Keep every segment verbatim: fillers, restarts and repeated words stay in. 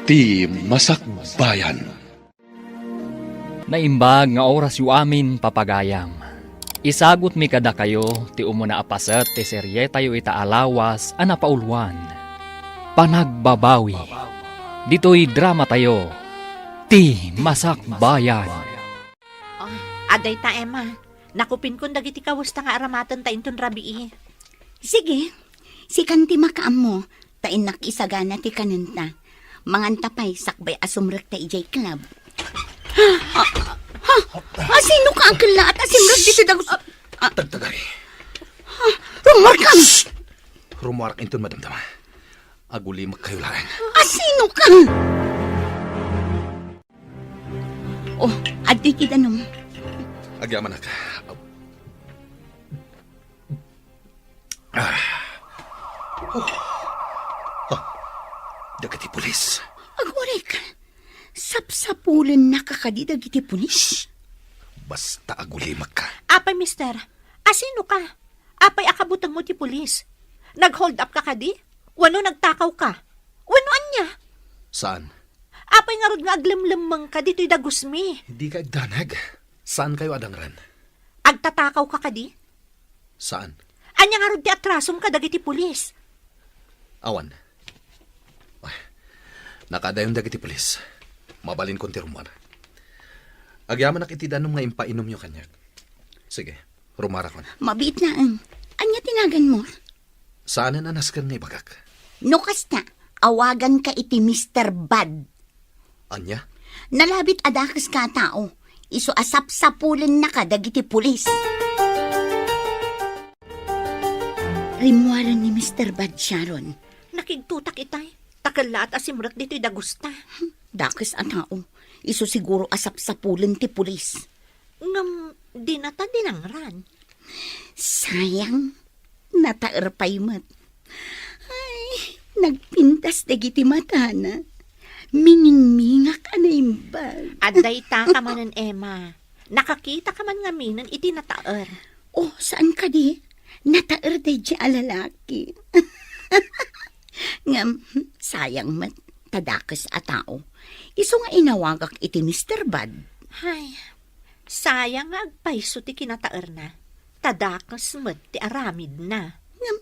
Ti Masakbayan. Naimbag nga orasyo amin, papagayam. Isagutmi kadakayo ti umuna a paset ti serietayo ita a lawas a napauluan, Panagbabawi. Ditoy dramatayo, Ti Masakbayan. Oh, adda ita, Emma. Nakupinkon dagiti kawesta nga aramatenta inton rabii. Sige, sikan ti makaammo, ta innak isagana ti kanenta. Manganta pay sakbay a sumrekta idiay club. Ha? Ha? Asinoka a kellaat a simrek ditoy dagus? Ah, Tagtagari. Rumuarkam! Shh! Rumuarak inton madamdama. Agulimek kayo laeng. Asinoka? Oh, adtoy ti danum. Agyamanak. Ah. Oh. Ah. Dagiti pulis. Agurek, sapsapulennaka kadi dagiti pulis? Basta agulimek ka. Apay, mister, asinoka? Apay a kabutengmo ti pulis? Nag-hold up ka kadi? Wenno nagtakaw ka? Wenno ania? Saan? Apay ngarud nga aglemlemmeng ka ditoy dagusmi? Di ka agdanag. Saan kayo adangran? Agtatakaw ka kadi? Saan? Ania ngarud ti atrasom ka dagiti pulis? Awan. Ah, nakadayon dagiti pulis. Mabalinkon ti rumuar. Agyamanak iti danum nga impainomyo kaniak. Sige, rumuarakon. Mabiit laeng. Ania ti naganmo? Saanen a nasken nga ibagak. No kasta, awaganka iti Mister Bad. Ania? Nalabit a dakeska a tao. Isu a sapsapulennaka dagiti pulis. Rimmuaren ni Mister Bad, Sharon. Nakigtotak itay. Ta kellaat a simrek ditoy dagusta. Dakes a tao. Isu siguro a sapsapulen ti pulis. Ngem dinata dinangran. Sayang, nataer pay met. Ay, nagpintas dagiti matana. Miningmingak a naimbag. Adda ita ka manen, Emma. Nakakita ka man ngaminen iti nataer. Oh, saan kadi? Nataer daydi a lalaki. Ngem, sayang met, ta dakes a tao. Isu nga inawagak iti Mister Bad. Hay, sayang nga agpayso ti kinataerna. Ta dakes met ti aramidna. Ngem,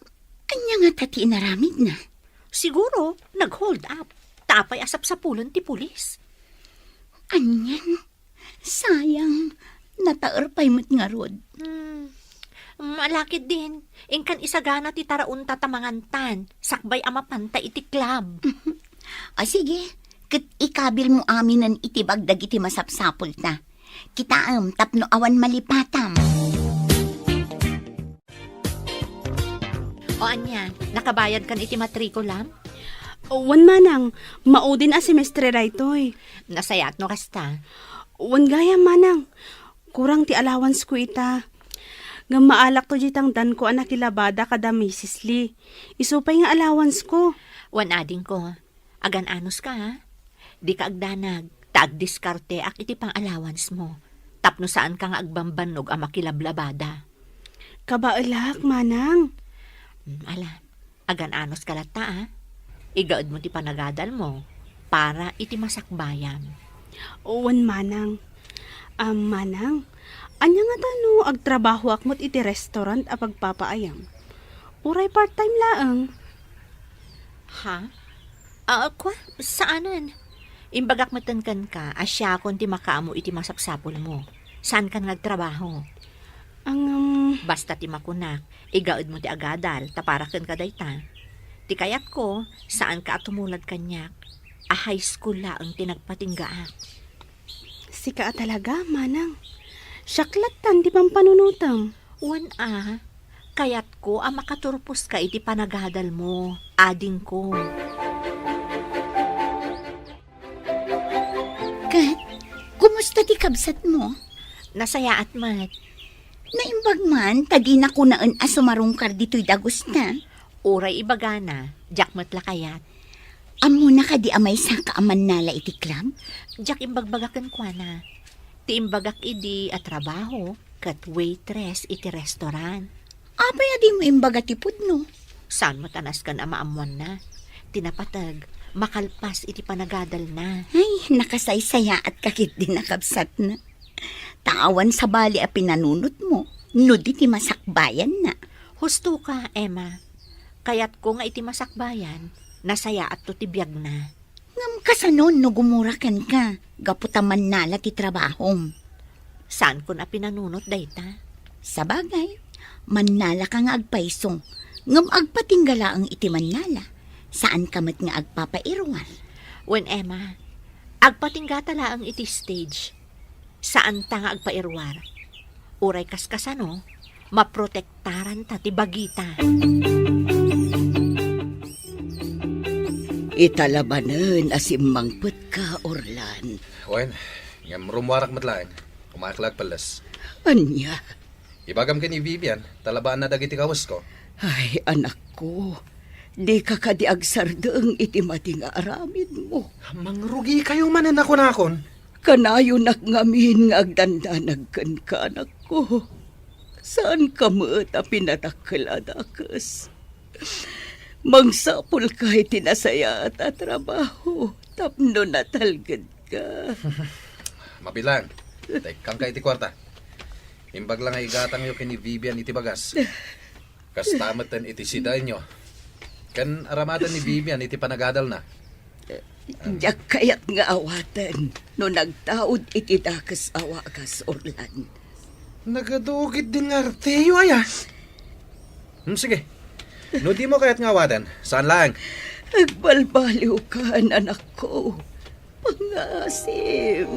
ania ngata ti inaramidna? Siguro, nag-hold up. Ta apay a sapsapulen ti pulis. Anian? Sayang, nataer pay met ngarud. Hmm. Malakid din, inkan isagana ti taraonta ta mangantan, sakbay a mapanta iti club. A, sige, ket ikabilmo aminen iti bag dagiti masapsapulta. Kitaem tapno awan malipatam. O ania, nakabayadkan iti matrikulam? Wen, manang, maudin a semestre daytoy. Nasayaat no kasta. Wen gayam, manang. Kurang ti allowance ko ita. Ngem maalakto diay tangdanko a nakilabada kada Misis Lee. Isu pay nga allowance ko. Wen adingko. Agan-anos ka, ha? Dika agdanag, ta agdiskarteak iti pang-allowance mo, tapno saanka nga agbambannog a makilablabada. Kabaelak, manang. Hmm, ala, agan-anos ka latta, ha? Igaedmo ti panagadal mo para iti masakbayam. Wen, manang. Am, manang, ania ngata no agtrabahoak met iti restaurant a pagpapaayam? Uray part-time laeng. Ha? Ah, kua, saanen. Imbagak metten kenka a siakon ti makaammo iti masapsapulmo. Saankan nga agtrabaho. Ngem, basta ti makunak, igaedmo ti agadal, ta para kenka dayta. Ti kayatko, saanka a tumulad kaniak, a high school laeng ti nagpatinggaak. Sika a talaga, manang. Siak lattan ti pampanunotem. Wen a, kayatko a makaturposka iti panagadal mo, adingko. Ket, kumusta ti kabsat mo? Nasayaat met. Naimbag man, ta dina kunaen a sumarungkar ditoy dagusta. Uray ibagana, diak met la kayat. Ammona kadi a maysaka a mannala iti club? Diak imbagbaga kenkuana. Ti imbagak idi a trabaho ket waitress iti restaurant. Apay a dimo imbaga ti pudno? Saan met a nasken a maammoanna? Ti napateg, makalpas iti panagadalna. Ay, nakasaysayaatka ketdi, nakabsatna. Ta awan sabali a pinanunotmo no di ti masakbayanna. Husto ka, Emma. Kayatko nga iti masakbayan, nasayaatto ti biagna. Ngem kasano no gumura kenka gapu ta mannala ti trabahom? Saankon a pinanunot dayta. Sabagay, mannalaka nga agpayso, ngem agpatingga laeng iti mannala. Saanka met nga agpapairuar. Wen, Emma, agpatinggata laeng iti stage. Saanta nga agpairuar. Uray kaskasano, maprotektaranta ti bagita. Ita la manen a simmangpetka, Orlan. Wen, ngem rummuarak met laeng. Kumaak la agpelles. Ania? Ibagam ken ni Vivian, talabaanna dagiti kawesko. Ay, anakko, dika kadi agsardeng iti madi nga aramidmo. Mangrugikayo manen a kunakon. Kanayonak ngamin nga agdandanag kenka, anakko. Saanka met a pinadakkel a dakes. Mangsapulka iti nasayaat a trabaho tapno natalgedka. Mabilang, tekkangka iti kuarta. Imbag la nga igatangyo ken ni Vivian iti bagas. Kasta metten iti sidaenyo. Ken aramaten ni Vivian iti panagadalna. Diak kayat nga awaten no nagtaud iti dakes a wagas, Orlan. Nagadu ketdin nga arteyo aya. Hmm, sige. No dimo kayat nga awaten, saan laeng. Agbalbaliwkan, anakko. Pangasim.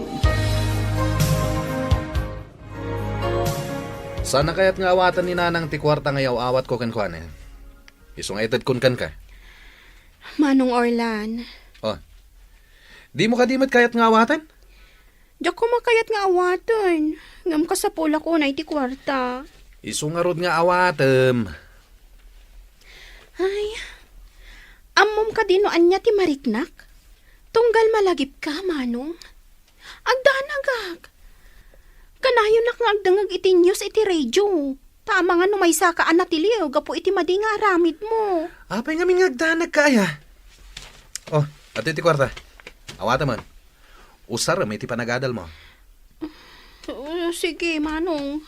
Saan a kayat nga awaten ni Nanang ti kuarta nga yaw-awatko kenkuana. Isu nga itedkon kenka. Manong Orlan. Oh. Dimo kadi met kayat nga awaten? Diak koma kayat nga awaten. Ngem kasapulak unay ti kuarta. Isu ngarud nga awatem. Ay, ammom kadi no ania ti mariknak? Tunggal malagipka, Manong. Agdanagak. Kanayonak nga agdengngeg iti news iti radio. Ta amangan no maysaka a natiliw gapu iti madi nga aramidmo. Apay ngamin nga agdanagka aya? Oh, adtoy ti kuarta. Awatem man. Usarem iti panagadalmo. Oh, sige, Manong.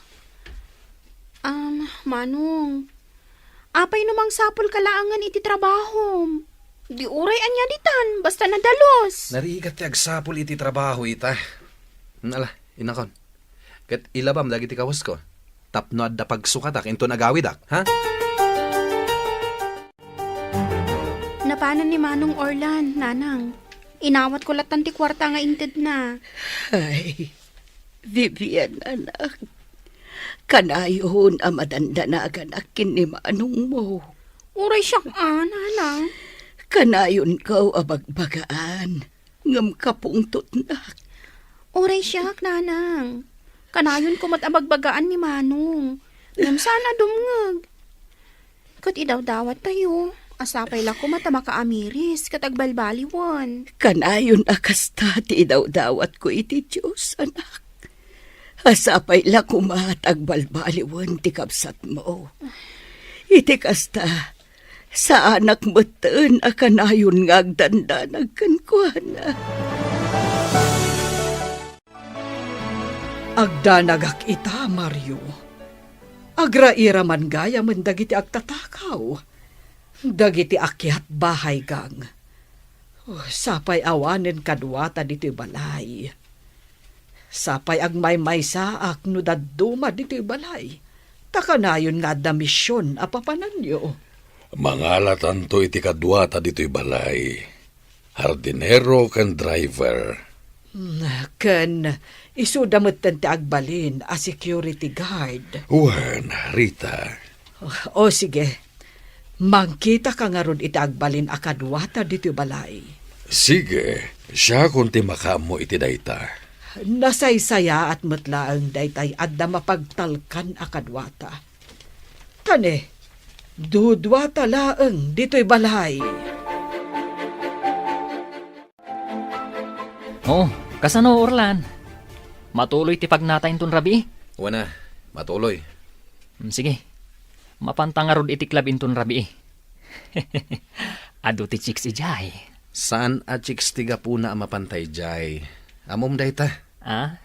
Um, Manong, apay no mangsapulka laengen iti trabahom? Di uray ania ditan, basta nadalus. Narigat ti agsapul iti trabaho ita. Ala, inakon. Ket ilabam dagiti kawesko. Tapno adda pagsukatak inton agawidak, ha? Napanan ni Manong Orlan, Nanang. Inawatko lattan ti kuarta nga intedna. Ay, Vivian, anak. Kanayon a madandanaganak ken ni manongmo. Uray siak a, Nanang. Kanayonko a bagbagaan, ngem kapungtotnak. Uray siak, Nanang. Kanayonko met a bagbagaan ni Manong. Ngem saan a dumngeg. Ket idawdawattayo, a sapay la koma ta makaamiris ket agbalbaliwen. Kanayon a kasta ti idawdawatko iti Dios, anak. A sapay la koma ta agbalbaliwen ti kabsatmo. Iti kasta, saanak metten a kanayon nga agdandanag kenkuana. Agdanagak ita, Mario. Agrairaman gayamen dagiti agtatakaw, dagiti akiat bahay gang. Oh, sapay awanen kaduata ditoy balay. Sapay agmaymaysaak no dadduma ditoy balay, ta kanayon nga adda mision a papananyo. Mangalatanto iti kaduata ditoy balay. Hardinero ken driver. Hmm, ken isuda metten ti agbalin a security guard. Wen, Rita. O, sige. Mangkitaka ngarud iti agbalin a kaduata ditoy balay. Sige, siakon ti makaammo iti dayta. Nasaysayaat met laeng daytay adda mapagtalkan a kaduata. Tani, duduata laeng ditoy balay. O, kasano, Orlan? Matuloy ti pagnata inton rabii? Wen a, matuloy. Mm, sige. Mapanta ngarud iti club inton rabii. Adu ti chicks idiay. Saan a chicks ti gapuna a mapantay jay. Ammom dayta? Ah?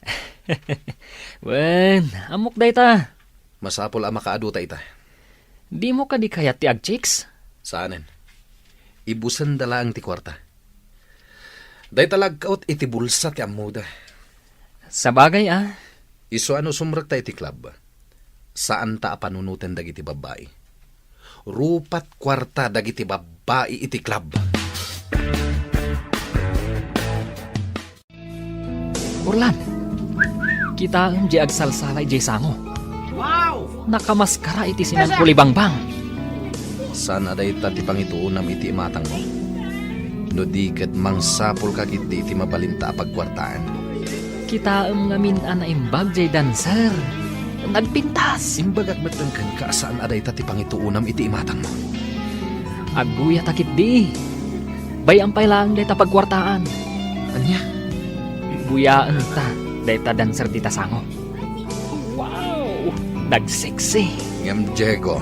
Wen, ammok dayta. Masapul a makaadu ta ita. Dimo kadi kayat ti agchicks? Saanen. Ibusenda laeng ti kuarta. Dayta la agkaut iti bulsa ti ammoda. Sabagay a. Isu a no sumrekta iti club, saanta a panunoten dagiti babbai. Rupat kuarta dagiti babbai iti club. Orlan, kitaem diay agsalsala idiay sango. Wow! Nakamaskara iti sinan kulibangbang. Saan a dayta ti pangituonam iti imatangmo? No di ket mangsapulka ketdi iti mabalinta a pagkuartaan. Kitaem ngamin a naimbag diay dancer. Nagpintas. Imbagak met kenka a saan a dayta ti pangituonam iti imatangmo. Agguyatak ketdi. Bay-am pay laeng dayta pagkuartaan. Ania? Guyaenta dayta dancer dita sango. Wow! Nagseksi. Ngem Diego.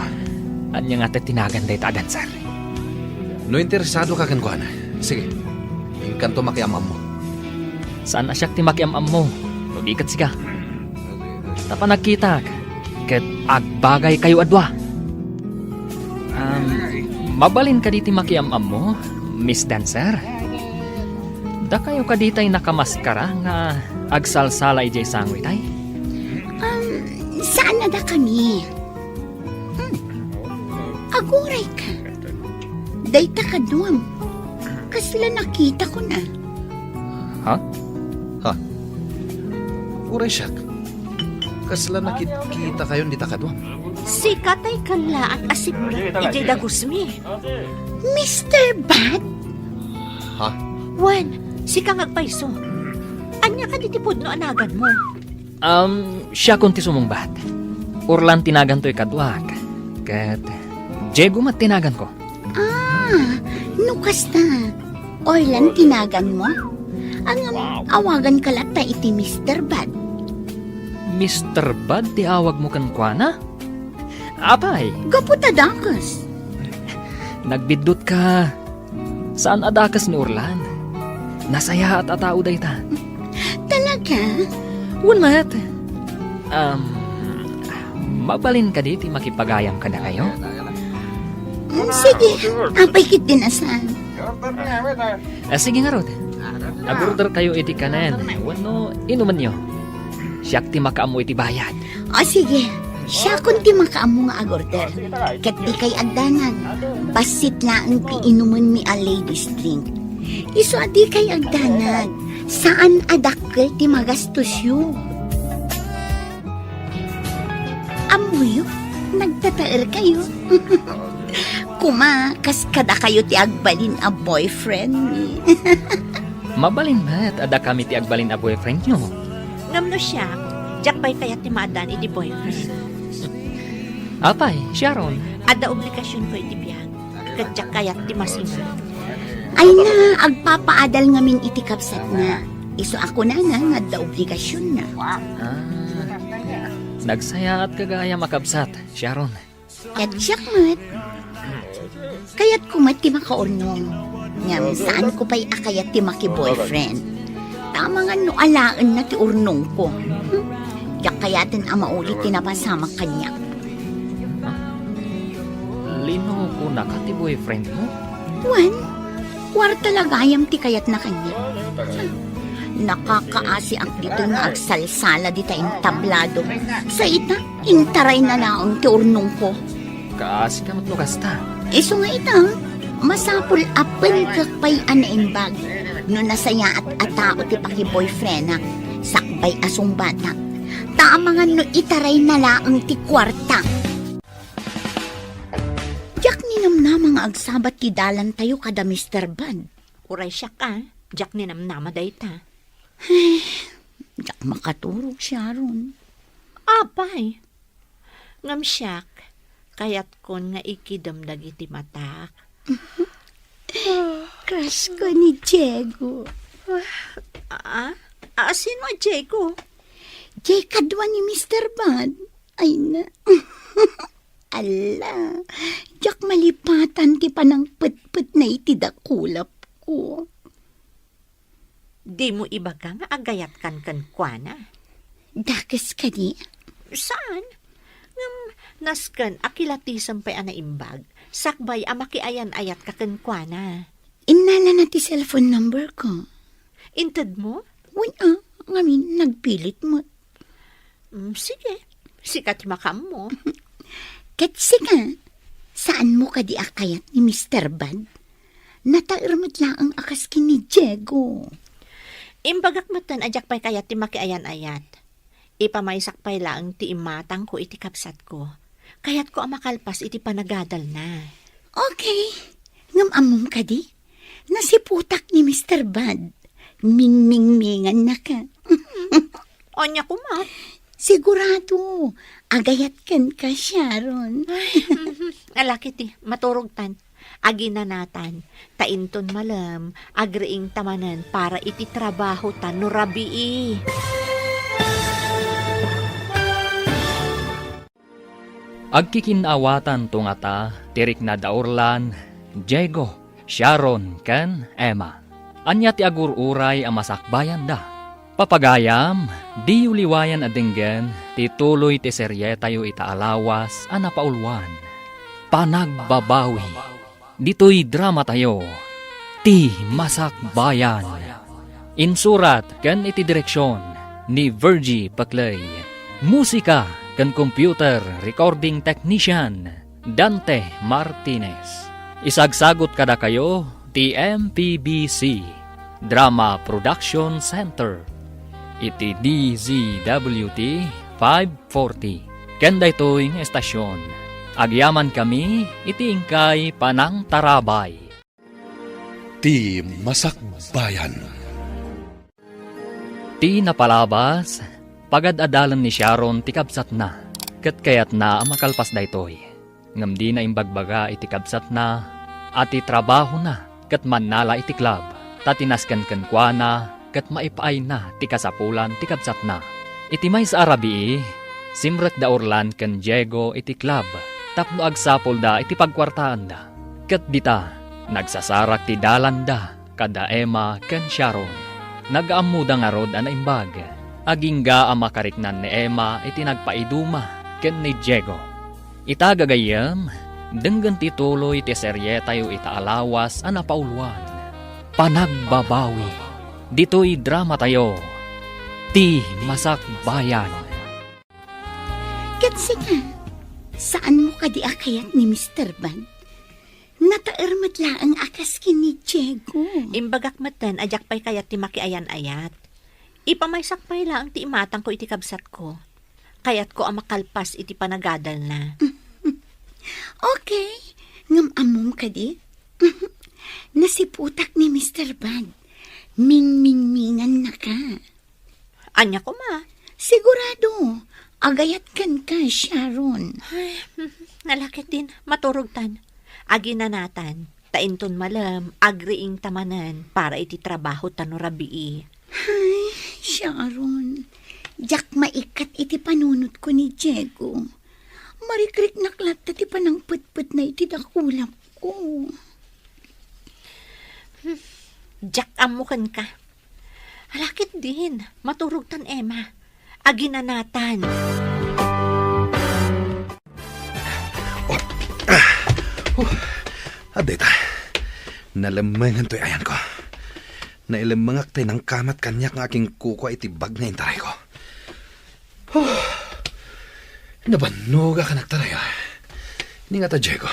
Ania nga ti tinagan dayta a dancer? No interesadoka kenkuana, sige, inkanto makiam-ammo. Saan a siak ti makiam-ammo, no di ket sika. Ta panagkitak, ket agbagaykayo a dua. Um, mabalin kadi ti makiam-ammo, Miss Dancer? Dakayo kadi tay nakamaskara nga agsalsala idiay sango itay? Um, saan a dakami? Hmm. Aguray ka. Dayta kaduam. Kasla nakita ko na. Ha? Ha? Uray siak. Kasla nakit-, kita kayon dita kaduam. Sika tay kallaat a sipnget idiay dagusmi. Mister Bad? Ha? Wen, sika nga agpayso. Ania kadi ti pudno a naganmo? Um, siakon ti sumungbat. Orlan ti naganto ikaduak. Ket Diego met ti naganko. Ah, no kasta, Orlan ti naganmo? Ngem awaganka latta iti Mister Bad. Mister Bad ti awagmo kenkuana? Apay? Gapu ta dakes. Nagbiddutka. Saan a dakes ni Orlan. Nasayaat a tao dayta. Talaga? Wen met. Um, mabalin kadi ti makipagayam kadakayo? Mm, sige, apay ketdin a saan. Ah, sige ngarud. Agorder kayo iti kanen wenno inumenyo. Siak ti makaammo iti bayad. O sige, siakon ti makaammo nga agorder. Ket dikay agdanag, bassit laeng ti inumenmi a ladies drink. Isu a dikay agdanag, saan a dakkel ti magastosyo. Ammoyo, nagtataerkayo. Kuma, kas kadakayo ti agbalin a boyfriendmi. Mabalin met a dakami ti agbalin a boyfriendyo. Ngem no siak, diak pay kayat ti maaddaan iti boyfriend. Apay, Sharon? Adda obligasionko iti biag, ket diak kayat ti masiman. Ay na, agpapaadal ngamin iti kabsatna. Isu a kunana nga adda obligasionna. Ah, nagsayaatka gayam a kabsat, Sharon. Ket siak met. Kayatko met ti makaurnong. Ngem saanko pay a kayat ti maki-boyfriend. Ta amangan no alaenna ti urnongko. Hmm? Diak kayaten a mauli ti napasamak kaniak. Linokonaka ti boyfriendmo? Wen, kuarta la gayam ti kayatna kaniak. Nakakaasiak ditoy nga agsalsala dita entablado. Sa ita, intarayna laeng ti urnongko. Kaasika met no kasta. Isu nga ita, masapul a penkek pay a naimbag no nasayaat a tao ti paki-boyfriendak, sakbay a sungbatak. Ta amangan no itarayna laeng ti kuarta. Diak ninamnama nga agsabat ti dalantayo kada Mister Bad. Uray siak a, diak ninamnama dayta. Ay, diak makaturog, Sharon. Apay, ngem siak, kayatkon nga ikidem dagiti matak. Crush ko ni Diego. Ah, ah, sino a Diego? Diay kadua ni Mister Bad. Ay na. Ala, diak malipatan ti panangpetpetna iti dakulap. Ko. Dimo ibaga nga agayatkan kenkuana? Dakes kadi? Saan? Ngem nasken a kilatisem pay a naimbag, sakbay a makiayan-ayatka kenkuana. Innalana ti cellphone number ko. Intedmo? Wen a, ngamin nagpilit met. Mm, sige, sika ti makaammo. Ket sika, saanmo kadi a kayat ni Mister Bad? Nataer met laeng a kas ken ni Diego. Imbagak metten a diak pay kayat ti makiayan-ayat. Ipamaysak pay laeng ti imatangko iti kabsatko. Kayatko a makalpas iti panagadalna. Okay. Ngem ammom kadi? Nasiputak ni Mister Bad. Mingmingmingannaka. Ania koma? Sigurado, agayat kenka, Sharon. Ay, mhm. Alakit ti, maturogtan. Aginanatan. Ta inton malem, agriingta manen para iti trabaho ta no rabii. Agkikin-awatanto ngata ti rikna da Orlan, Diego, Sharon, ken Emma. Ania ti agur-uray a masakbayanda? Papagayam, diyo liwayan a denggen ti tuloy ti serietayo ita a lawas a napauluan, Panagbabawi. Ditoy dramatayo, Ti Masakbayan. Insurat ken iti direksion ni Virgie Paclay. Musika ken computer recording technician, Dante Martinez. Isagsagut kadakayo ti M P B C Drama Production Center iti D Z W T five forty. Ken daytoy nga estasyon, agyamankami iti inkay panangtarabay. Ti Masakbayan. Ti napalabas, pagad-adalen ni Sharon ti kabsatna, ket kayatna a makalpas daytoy. Ngem dina imbagbaga iti kabsatna a ti trabahona ket mannala iti club, ta ti nasken kenkuana ket maipaayna ti kasapulan ti kabsatna. Iti maysa a rabii, simrek da Orlan ken Diego iti club tapno agsapulda iti pagkuartaanda. Ket dita, nagsasarak ti dalanda kada Emma ken Sharon. Nagaammoda ngarud a naimbag. Agingga a makariknan ni Emma iti nagpaiduma ken ni Diego. Ita gagayyem, denggen ti tuloy ti serietayo ita a lawas a napauluan, Panagbabawi. Ditoy dramatayo, Ti Masakbayan. Ket sika, saanmo kadi a kayat ni Mister Bad? Nataer met laeng a kas ken ni Diego. Imbagak metten a diak pay kayat ti makiayan-ayat. Ipamaysak pay laeng ti imatangko iti kabsatko. Kayatko a makalpas iti panagadalna. Okay. Ngem ammom kadi? Nasiputak ni Mister Bad. Mingmingmingannaka. Ania koma? Sigurado, agayat kenka, Sharon. Ay, nalakit din, maturogtan. Aginanatan, ta inton malem, agriingta manen para iti trabaho ta no rabii. Ay, Sharon, diak maikat iti panunotko ni Diego. Marikriknak latta ti panangpetpetna iti dakulapko. Diak ammo kenka. Alakit din, maturogtan, Emma. Aginanatan. Oh, ah, oh, adda ita. Nalemmengan toy ayanko. Nailemmengak tay nangkamat kaniak nga akinkukua iti bag nga intarayko. Huh. Nabannogak a nagtaray, ah. Ni ngata, Diego.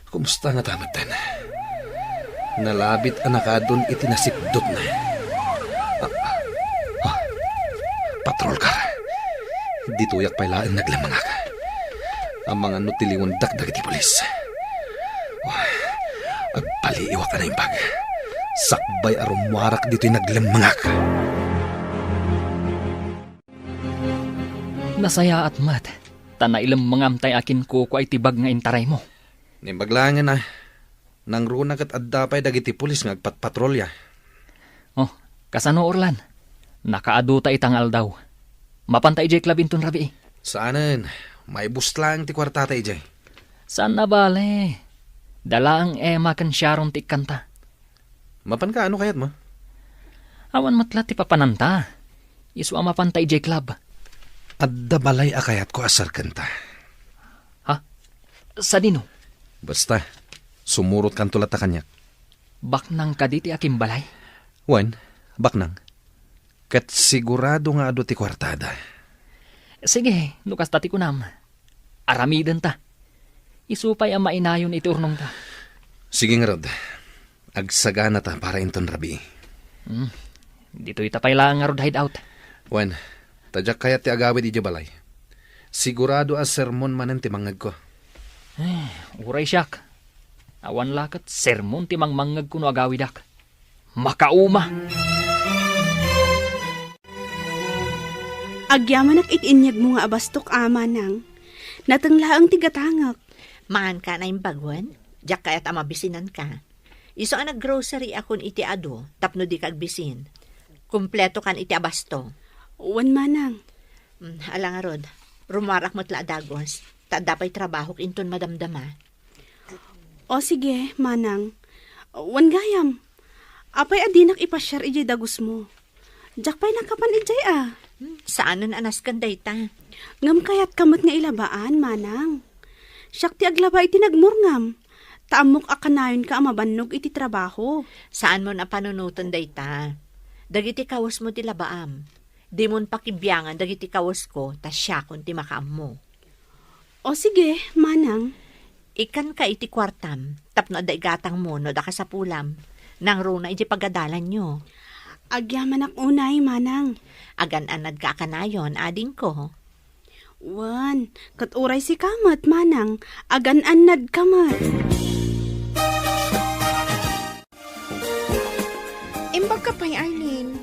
Kumusta ngata metten? Nalabit a nakaadun iti nasipdutna. Ah, ah, patrol car. Ditoyak pay laeng naglemmengak. Amangan no tiliwendak dagiti pulis. Oh, agpaliiwak a naimbag. Sakbay a rummuarak ditoy naglemmengak. Nasayaat met, ta nailemmengam tay akinkukua iti bag nga intaraymo. Naimbag laengen a, nangruna ket adda pay dagiti pulis nga agpatpatrolya. Oh, kasano, Orlan? Nakaadu ta ita nga aldaw. Mapanta idiay club inton rabii? Saanen, maibus laeng ti kuartata idiay. Saan a bale. Dalaeng Emma ken Sharon ti ikkanta. Mapanka, no kayatmo? Awan met la ti papananta. Isu a mapanta idiay club. Adda balay a kayatko a serkenta. Ha? Sadino? Basta, sumurotkanto latta kaniak. Baknang kadi ti akimbalay? Wen, baknang. Ket sigurado nga adu ti kuartada. Sige, no kasta ti kunam. Aramidenta. Isu pay a mainayon iti urnongta. Sige ngarud. Agsaganata para inton rabii. Hmm. Ditoyta pay laeng ngarud hideout. Wen, ta diak kayat ti agawid idiay balay. Sigurado a sermon manen ti mangngegko. Eh, uray siak. Awan la ket sermon ti mangmangngegko no agawidak. Makauma! Agyamanak iti inyegmo nga abastok, a, manang. Nateng laeng ti gatangek. Manganka a naimbag wen? Diak kayat a mabisinanka. Isu a naggrocery akon iti adu tapno dika agbisin. Kumpleto kan iti abasto. Wen, manang. Mm, ala ngarud, rumuarak met la a dagus, ta adda pay trabahok inton madamdama. O sige, manang. Wen gayam. Apay a dinak ipasiar idiay dagusmo? Diak pay nakapan idiay a. Hmm, saanen a nasken dayta. Ngem kayatka met nga ilabaan, manang. Siak ti aglaba iti nagmurngam. Ta ammok a kanayonka a mabannog iti trabaho. Saanmon a panunoten dayta. Dagiti kawesmo ti labaam. Dimon pakibiangan dagiti kawesko ta siakon ti makaammo. O sige, manang. Ikkanka iti kuartam tapno adda igatangmo no adda kasapulam. Nangruna idiay pagadalanyo. Agyamanak unay, manang. Agan-annadka a kanayon, adingko. Wen, ket uray sika met, manang, agan-annadka met. Imbagka pay, Arlene.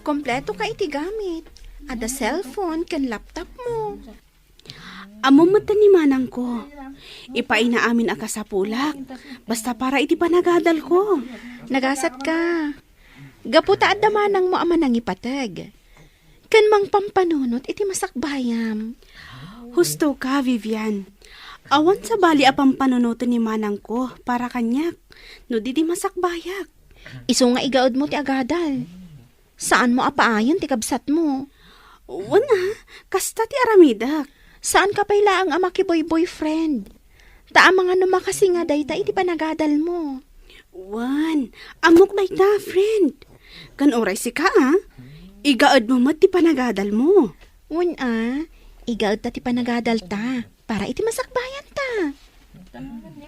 Kompleto ka iti gamit. Adda cellphone ken laptop mo. Ammom met ni manangko. Ipaayna amin a kasapulak. Basta para iti panagadalko. Nagasat ka. Gapu ta adda manangmo a manangipateg. Ken mangpampanunot iti masakbayam. Husto ka, Vivian. Awan sabali a pampanunoten ni manangko para kaniak no di di masakbayak. Isu nga igaedmo ti agadal. Saanmo a paayen ti kabsatmo. Wen a, kasta ti aramidek. Saanka pay laeng a makiboy-boyfriend. Ta amangan no makasinga dayta iti panagadalmo. Wen, ammok dayta, friend. Ken uray sika, a, igaedmo met ti panagadalmo. Wen a, igaedta ti panagadalta para iti masakbayanta.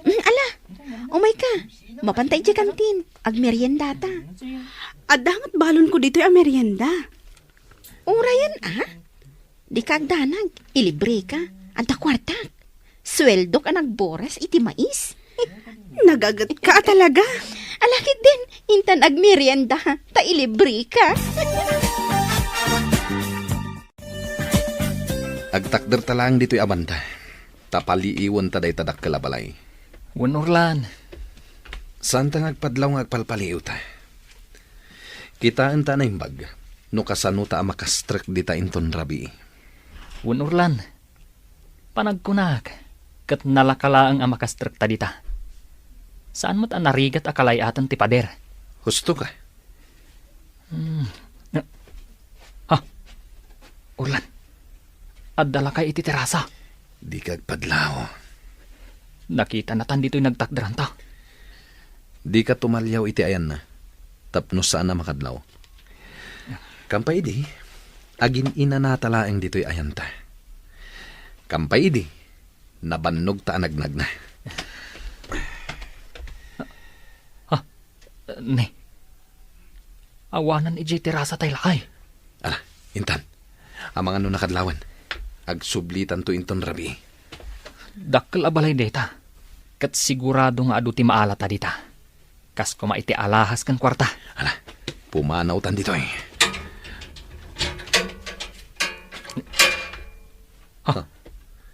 Mm, ala, umayka. Mapanta idiay kantin. Agmeriendata. Adda met balonko ditoy a merienda. Urayen a? Dika agdanag, ilibreka. Adda kuartak. Sueldok a nagboras iti mais. Nagagetka a talaga. Ala ketdin, intan agmerienda, ta ilibreka. Agtakderta laeng ditoy a banda, ta paliiwenta dayta dakkel a balay. Wen, Orlan. Saanta nga agpadlaw nga agpalpaliiwta. Kitaenta a naimbag no kasanota a makastrek dita inton rabii. Wen, Orlan. Panagkunak, ket nalaka laeng a makastrekta dita. Saan met a narigat a kalay-aten ti pader. Husto ka. Hmm. Ha? Orlan, adda lakay iti terasa. Dika agpadlaw. Nakitanatan ditoy nagtakderanta. Dika tumaliaw iti ayanna, tapno saan a makadlaw. Kampay idi, agin-inanata laeng ditoy ayanta. Kampay idi, nabannogta a nagnagna. Ha? Ne. Awanan idiay terasa tay lakay. Ala, intan. Amangan no nakadlawan. Agsublitanto inton rabii. Dakkel a balay dayta. Ket sigurado nga adu ti maalata dita. Kas koma iti alahas ken kuarta. Ala, pumanawtan ditoy. Ha?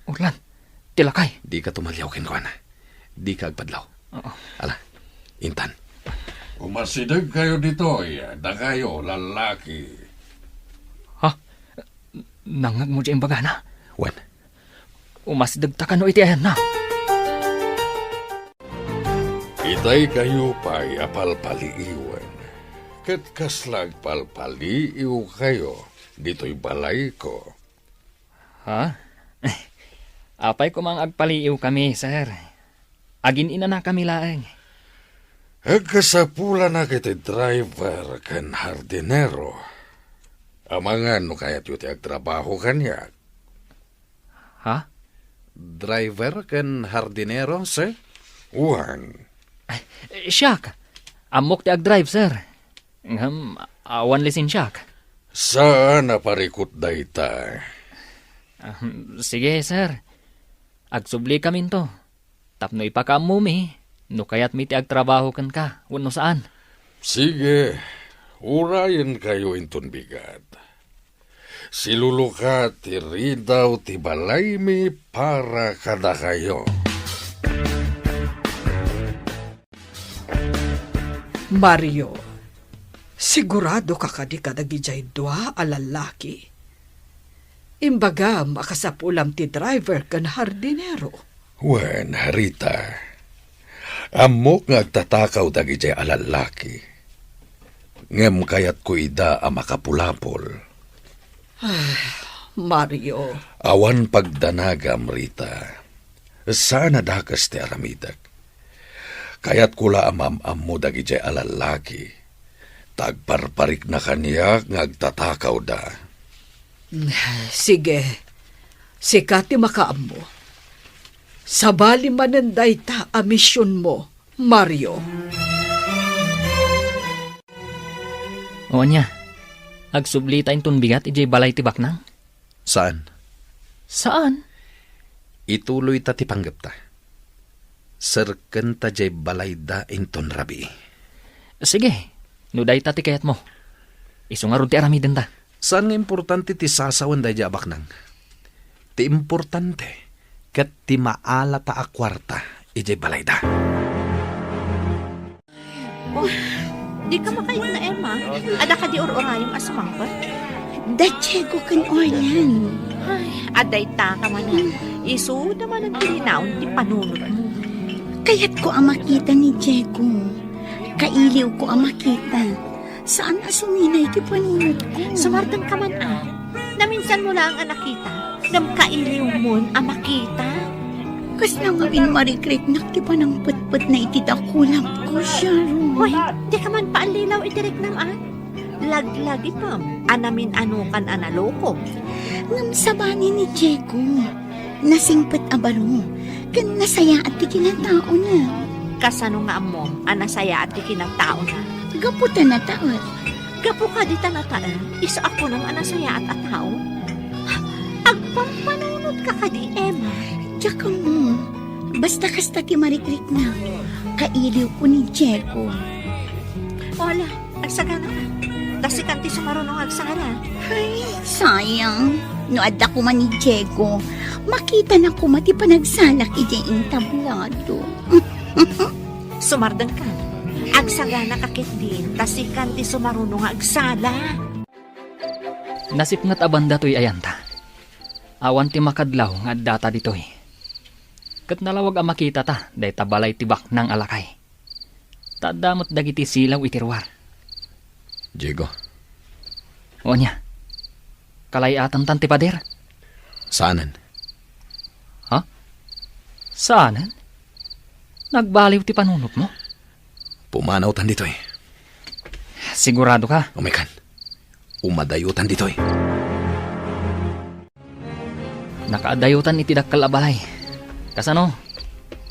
Orlan, ti lakay. Dika tumaliaw kenkuana. Dika agpadlaw. Oo. Ala, intan. Umasidegkayo ditoy, dakayo, lallaki. Ha? Nangngegmo diay imbagana? Wen. Umasidegta kano iti ayanna? Daykayo pay a palpaliiwen, ket kasla agpalpaliiwkayo ditoy balayko. Ha? Apay koma nga agpaliiwkami, sir? Agin-inanakami laeng. Agkasapulanak iti driver ken hardinero. Amangan no kayatyo ti agtrabaho kaniak. Ha? Driver ken hardinero, sir? Wen. Ay, siak. Ammok ti agdrive, sir. Ngem, awan lisensiak. Saan a parikut dayta. Ah, sige, sir. Agsubli kaminto. Tapno ipakaammomi, no kayatmi ti agtrabaho kenka, wenno saan. Sige, urayenkayo inton bigat. Siluluka ti ridaw ti balaymi para kadakayo. Mario, sigurado ka kadi kadagijay dua a lallaki? Imbagam a kasapulam ti driver ken hardinero. Wen, Rita, ammok nga agtatakaw dagijay a lallaki. Ngem kayatko ida a makapulapol. Ah, Mario. Awan pagdanagam, Rita. Saan a dakes ti aramidek. Kayatko la a maam-ammo dagijay a lallaki. Ta agparparikna kaniak nga agtatakawda. Sige. Sika ti makaammo. Sabali manen dayta a misionmo, Mario. O ania, agsublita inton bigat idiay balay ti baknang? Saan? Saan? Ituloyta ti panggepta. Serkenta diay balayda inton rabii. Sige, no dayta ti kayatmo. Isu ngarud ti aramidenta. Saan nga importante ti sasawen daydiay a baknang. Ti importante ket ti maalata a kuarta idiay balayda. Oh, dika makaipna, Emma. Adda kadi ur-urayem a sumangpet? Da Diego ken Orlan. Ay, adda ita ka manen. Isuda manen ti linaon ti panunotmo. Kayatko a makita ni Diego. Kailiwko a makita. Saan a suminay ti panunotko. Sumardeng ka man, a. Naminsanmo laeng a nakita, ngem kailiwmon a makita. Kasla ngamin marikriknak ti panangpetpetna iti dakulapko, Sharon. Hoy, dika man paallilaw iti riknam, a. Laglagitem a namin-anokan a naloko. Ngem sabali ni Diego. Nasingpet a baro, ken nasayaat ti kinataona. Kasano nga ammom a nasayaat ti kinataona? Gapu ta nataet. Gapu kadi ta nataet, isu a kunam a nasayaat a tao? Agpampanonotka kadi, Emma? Diak ammo. Basta kasta ti marikriknak. Kailiwko ni Diego. Wala. Agsagana ka. Ta sikan ti sumaruno nga agsala. Ay, sayang. No adda koma ni Diego, makitana koma ti panagsalak idiay entablado. Sumardeng ka. Agsagana ka ketdin, ta sikan ti sumaruno nga agsala. Nasipnget a banda toy ayanta. Awan ti makadlaw nga addata ditoy. Ket nalawag a makitata dayta balay ti baknang a lakay. Ta adda met dagiti silaw iti ruar. Diego. O ania? Kalay-atantan ti pader? Saanen. Ha? Saanen? Nagbaliw ti panunotmo? Pumanawtan ditoy. Sigurado ka? Umaykan. Umadayotan ditoy. Nakaadayotan iti dakkel a balay. Kasano?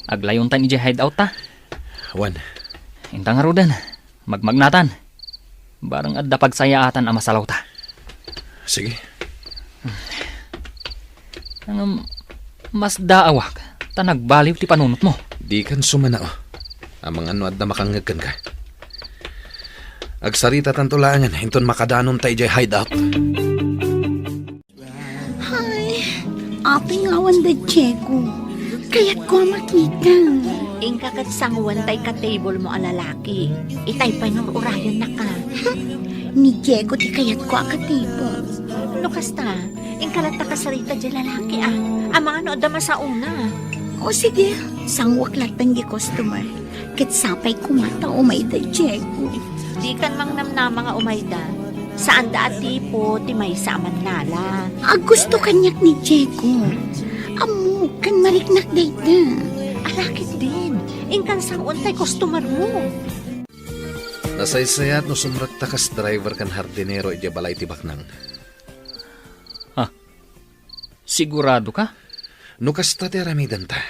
Aglayontan idiay hideout ta? Wen. Inta ngaruden, magmagnatan. Bareng adda pagsayaatan a masalawta. Sige. Ngem, masdaawak ta nagbaliw ti panunotmo. Dikan sumanao. Amangan no adda makangngeg kenka. Agsaritatanto laengen inton makadanonta idiay hideout. Ay, apay nga awan da Diego. Kayatko a makita. Inka ket sangoen tay ka-table mo a lalaki. Itay pay nga ur-urayennaka. Ni Diego ti kayatko a ka-table. No kasta, inka latta kasarita diay lalaki, a. Amangan no adda masaona. O sige, sangoek latta diay customer. Ket sapay koma ta umayda, Diego. Dikan mangnamnama nga umayda. Saanda a tipo ti maysa a mannala. Aggusto kaniak ni Diego. Ammok ken mariknak dayta. Ala ketdin, inkan sao tay customer mo. Nasaysayat no sumrekta kas driver ken hardinero idiay balay ti baknang. Ah, sigurado ka? No kasta ti aramidenta,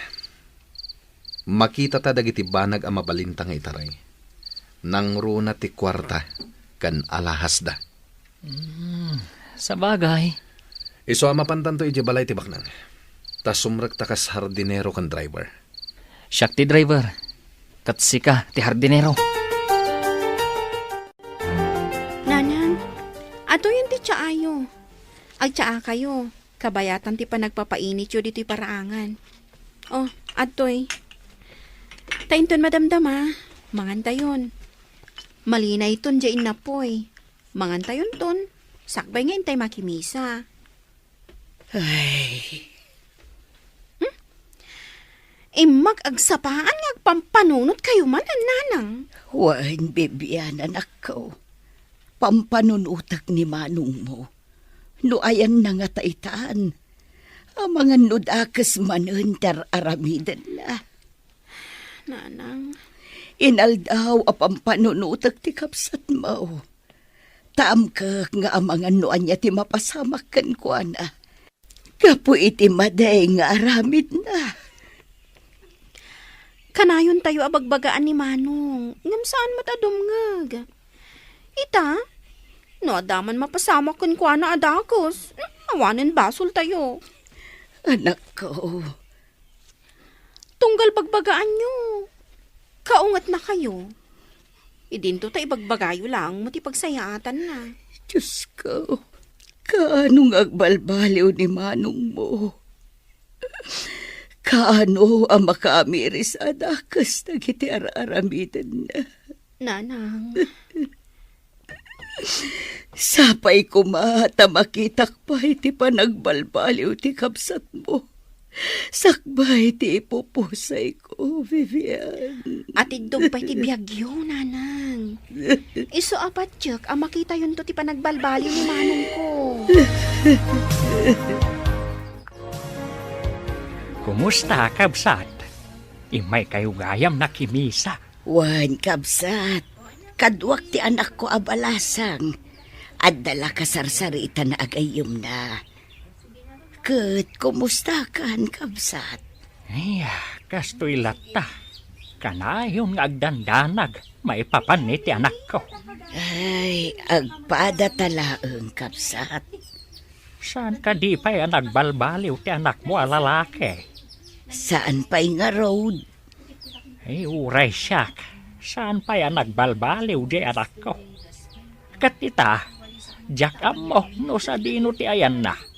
makitata dagiti banag a mabalinta nga itaray. Nangruna ti kuarta ken alahasda. Hmm, sabagay. Isu a mapantanto idiay balay ti baknang. Ta sumrekta kas hardinero ken driver. Siak ti driver, ket sika ti hardinero. Nanang, adtoyen ti tsaayo. Agtsaakayo, kabayatan ti panagpapainityo ditoy paraangan. Oh, adtoy. Ta inton madamdama, mangantayon. Malinayton diay innapoy. Mangantayonton, sakbay nga intay makimisa. Ay. Hmm? Immak agsapaan nga agpampanunotkayo man, nanang. Wen, Bibian, anakko. Pampanunotek ni manongmo. No ayanna ngata itan, amangan no dakes manen ti ar-aramidenna. Nanang. Inaldaw a pampanunotek ti kabsatmo. Ta amkek nga amangan no ania ti mapasamak kenkuana. Gapu iti madi nga aramidna. Kanayontayo a bagbagaan ni Manong, ngem saan met a dumngeg. Ita, no adda man mapasamak kenkuana a dakes, awanen basoltayo. Anakko, Tunggal bagbagaanyo. Kaungetnakayo. Idinto ta ibagbagayo laeng met ti pagsayaatanna. Diosko, kaano nga agbalbaliw ni manongmo? Kaano a makaamiris a dakes dagiti ar-aramidenna? Nanang. Sapay koma ta makitak pay ti panagbalbaliw ti kabsatmo. Sakbay ti ipupusayko, Vivian. Atiddog pay ti biagyo, Nanang. Isu a patiek a makitayonto ti panagbalbaliw ni manongko. Kumusta, kabsat? Immaykayo gayam nakimisa. Wen, kabsat, kaduak ti anakko a balasang. Adda la kasarsaritan a gayyemna. Ket kumustakan, kabsat? Ay, kastoy latta. Kanayon nga agdandanag maipapan iti anakko. Ay, agpadata laeng, kabsat. Saan kadi pay a nagbalbaliw ti anakmo a lalaki? Saan pay ngarud. Ay, uray siak, saan pay a nagbalbaliw diay anakko. Ket ita, diak ammo no sadino ti ayanna.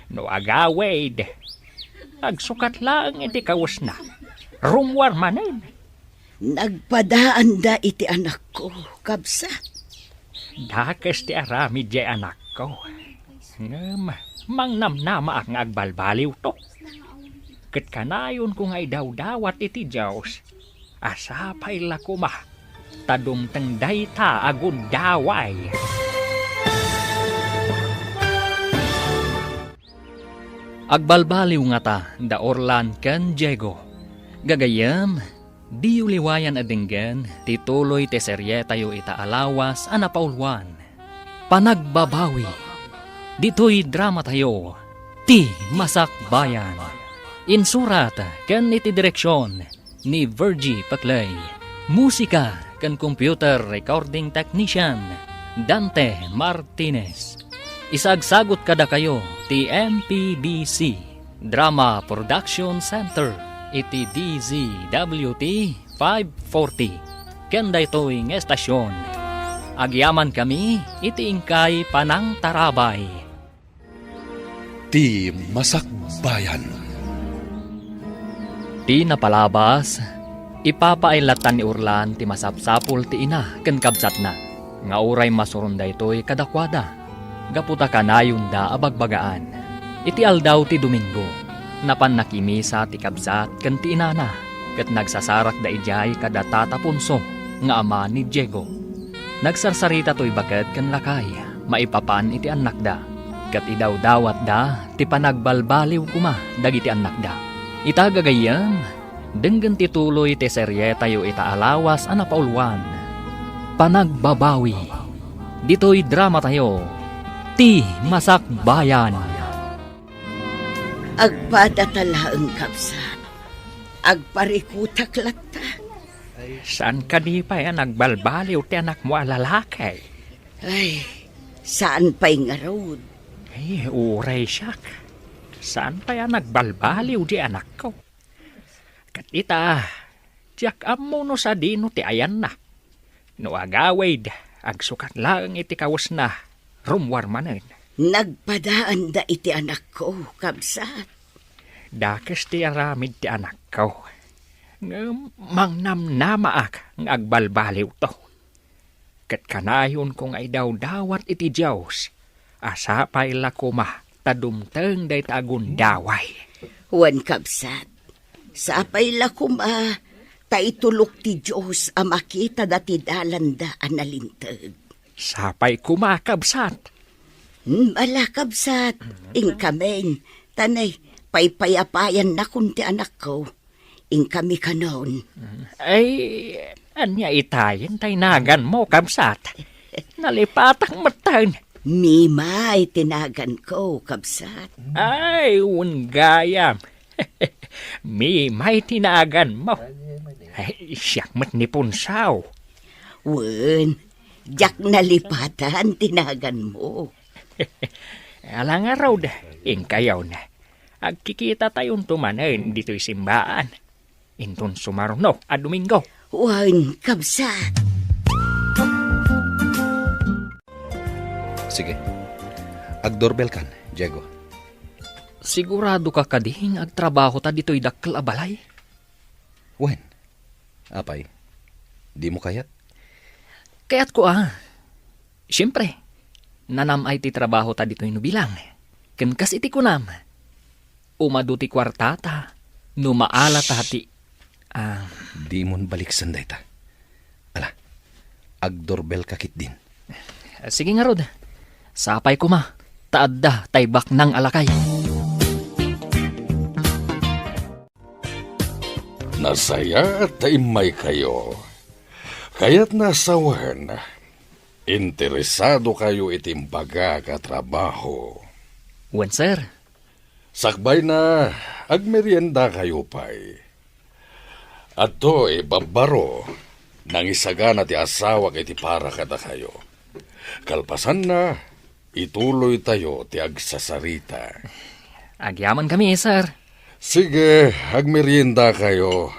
No agawid, agsukat laeng iti kawesna. Rummuar manen. Nagpadaanda iti anakko, kabsat. Dakes ti aramid diay anakko. Ngem mangnamnamaak nga agbalbaliwto. Ket kanayonko nga idawdawat iti Dios a sapay la koma ta dumteng dayta a gundaway. Agbalbaliw ngata da Orlan ken Diego. Gagayyem, diyo liwayan a denggen ti tuloy ti serietayo ita a lawas a napauluan, Panagbabawi. Ditoy dramatayo, Ti Masakbayan. Insurat ken iti direksion ni Virgie Paclay. Musika ken computer recording technician, Dante Martinez. Isagsagut kadakayo ti M P B C Drama Production Center iti D Z W T five forty. Ken daytoy nga estasion, agyamankami iti inkay panangtarabay. Ti Masakbayan. Ti napalabas, ipapaaylatan ni Orlan ti masapsapul ti ina ken kabsatna, nga uray masuron daytoy kadakuada, gapu ta kanayonda a bagbagaan. Iti aldaw ti Domingo, napan nakimisa ti kabsat ken ti inana. Ket nagsasarakda idiay kada Tata Ponso nga ama ni Diego. Nagsarsarita toy baket ken lakay maipapan iti annakda, ket idawdawatda ti panagbalbaliw koma dagiti annakda. Ita gagayyem, denggen ti tuloy ti serietayo ita a lawas a napauluan, Panagbabawi. Ditoy dramatayo, Ti Masakbayan. Agpadata laeng, kabsat. Agparikutak latta. Saan kadi pay a nagbalbaliw ti anakmo a lalaki? Ay, saan pay ngarud. Ay, uray siak. Saan pay a nagbalbaliw di anakko? Ket ita, diak ammo no sadino ti ayanna. No agawid, agsukat laeng iti kawesna, rummuar manen. Nagpadaanda iti anakko, kabsat. Dakes ti aramid ti anakko. Ngem mangnamnamaak nga agbalbaliwto. Ket kanayonko nga idawdawat iti Dios a sapay la koma ta dumteng dayta a gundaway. Wen, kabsat, sapay la koma ta itulok ti Dios a makitada ti dalanda a nalinteg. Sapay koma, kabsat. Hmm, ala, kabsat, inkamin, ta nay, paypayapayannakon ti anakko. Inkami kanon. Ay, ania itayen ta inaganmo, kabsat? Nalipatak metten. Mimay ti naganko, kabsat. Ay, wen gayam. Mimay ti naganmo. Ay, siak met ni Punsaw. Wen, diak nalipatan ti naganmo. Ala ngarud, inkayon. Agkikitatayon to manen ditoy simbaan. Inton sumaruno a Domingo. Wen, kabsat. Sige. Agdorbelkan, Diego. Sigurado ka kadi nga agtrabaho ta ditoy dakkel a balay? Wen. Apay, dimo kayat? Kayatko a. Siempre, nanam-ay ti trabaho ta ditoy no bilang. Ken kas iti kunam, umadu ti kuartata no maala ta ti, ah, Dimon baliksen dayta. Ala, agdorbelka ketdin. Sige ngarud, sapay koma, ta adda tay baknang a lakay. Nasayaat ta immaykayo. Kayatna a sawen, interesadokayo iti imbagak a trabaho. Wen, sir. Sakbayna, agmeriendakayo pay. Adtoy, babbaro, nangisagana ti asawak iti para kadakayo. Kalpasanna, ituloytayo ti agsasarita. Agyamankami, sir. Sige, agmeriendakayo.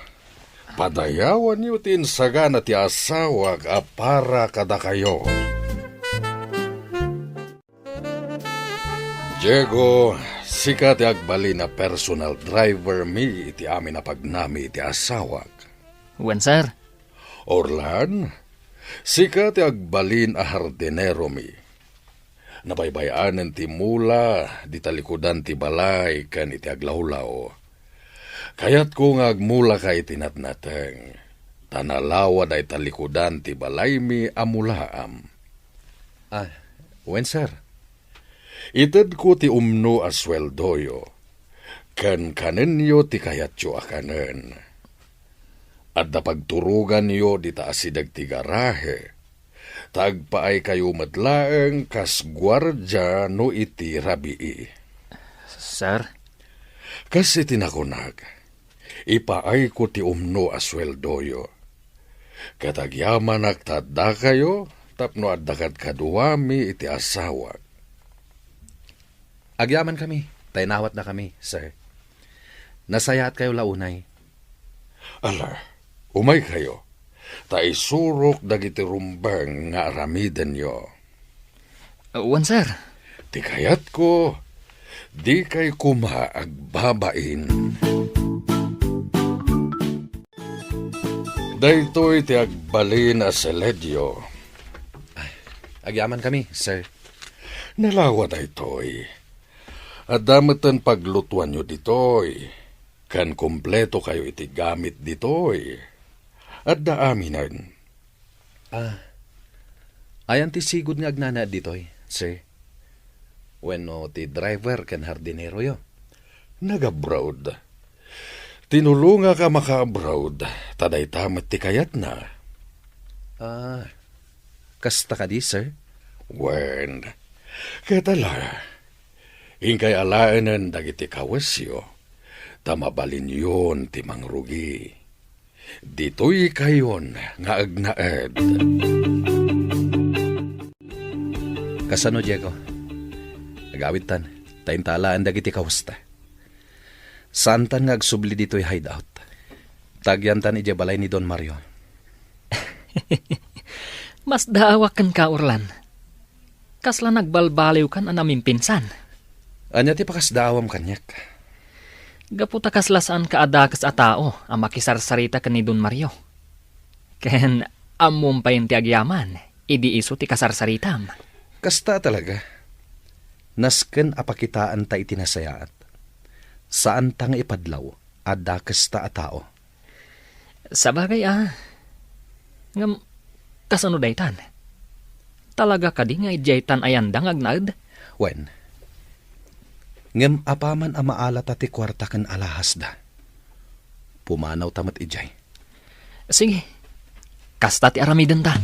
Padayawanyo ti insagana ti asawak a para kadakayo. Diego, sika ti agbalin a personal driver mi iti amin a pagnami iti asawak. Wen, sir. Orlan, sika ti agbalin a hardinero mi. Nabaybay-anen ti mula di talikudan ti balay ken iti aglawlaw. Kayatko nga agmulaka iti natnateng, ta nalawa dayta likudan ti balaymi a mulaam. Ah, wen, sir. Itedko ti umno a sueldoyo, ken kanenyo ti kayatyo a kanen. Adda pagturoganyo dita asideg ti garahe, ta agpaaykayo met laeng kas guardia no iti rabii. Sir? Kas iti nakunak, ipaayko ti umno a sueldoyo. Ket agyamanak ta addakayo tapno adda kadkaduami iti asawak. Agyamankami, ta inawatnakami, sir. Nasayaatkayo la unay. Ala, umaykayo, ta isurok dagiti rumbeng nga aramidenyo. Wen, sir. Ti kayatko, dikay koma agbabain. Daytoy ti agbalin a seledio. Ay, agyamankami, sir. Nalawa daytoy. Adda metten paglutuanyo ditoy. Ken kumpleto kayo iti gamit ditoy. Adda aminen. Ah, ayan ti sigud nga agnanaed ditoy, sir? Wenno ti driver ken hardineroyo? Nag-abroad. Tinulongak a maka-abroad, ta dayta met ti kayatna. Ah, kasta kadi, sir? Wen, ket ala, inkay alaenen dagiti kawesyo, ta mabalinyon ti mangrugi. Ditoy kayon nga agnaed. Kasano, Diego? Agawidtan, ta inta alaen dagiti kawesta. Saantan nga agsubli ditoy hideout. Tagyantan idiay balay ni Don Mario. Masdaawak kenka, Orlan. Kasla nagbalbaliwkan a namimpinsan. Ania ti pakasdaawam kaniak? Gapu ta kasla saanka a dakes a tao a makisarsarita ken ni Don Mario. Ken ammom pay ti agyaman idi isu ti kasarsaritam. Kasta talaga. Nasken a pakitaanta iti nasayaat. Saanta nga ipadlaw a dakesta a tao. Sabagay a. Ngem, kasano daytan? Talaga kadi nga idiaytan a yanda nga agnaed? Wen. Ngem apaman a maalata ti kuarta ken alahasda, pumanawta met idiay. Sige. Kasta ti aramidenta.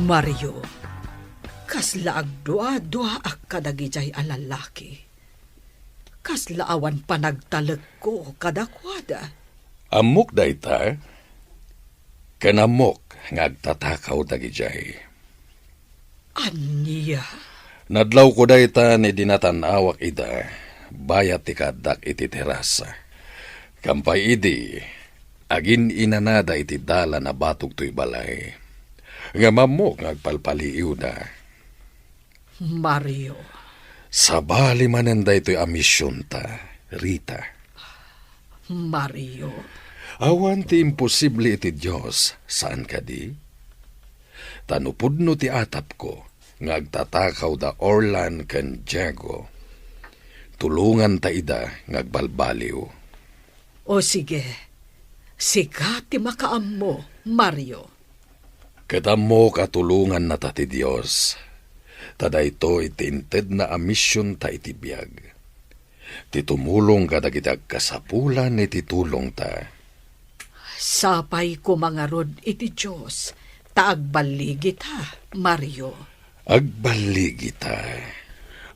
Mario, kasla agdua-duaak kadagidiay a lallaki. Kasla awan panagtalekko kadakuada. Ammok dayta, ken ammok nga agtatakaw dagidiay. Ania? Nadlawko dayta idi natan-awak ida, bayat ti kaaddak iti terasa. Kampay idi, agin-inanada iti dalan a batog toy balay. Ngem ammok nga agpalpaliiwda. Mario. Sabali manen daytoy a misionta, Rita. Mario. Awan ti imposible iti Dios, saan kadi? Ta no pudno ti atapko nga agtatakaw da Orlan ken Diego, tulonganta ida nga agbalbaliw. O sige, sika ti makaammo, Mario. Ket ammok a tulongannata ti Dios, ta daytoy ti intedna a misionta iti biag, ti tumulong kadagiti agkasapulan iti tulongta. Sapay koma ngarud iti Dios ta agballigita, Mario. Agballigita.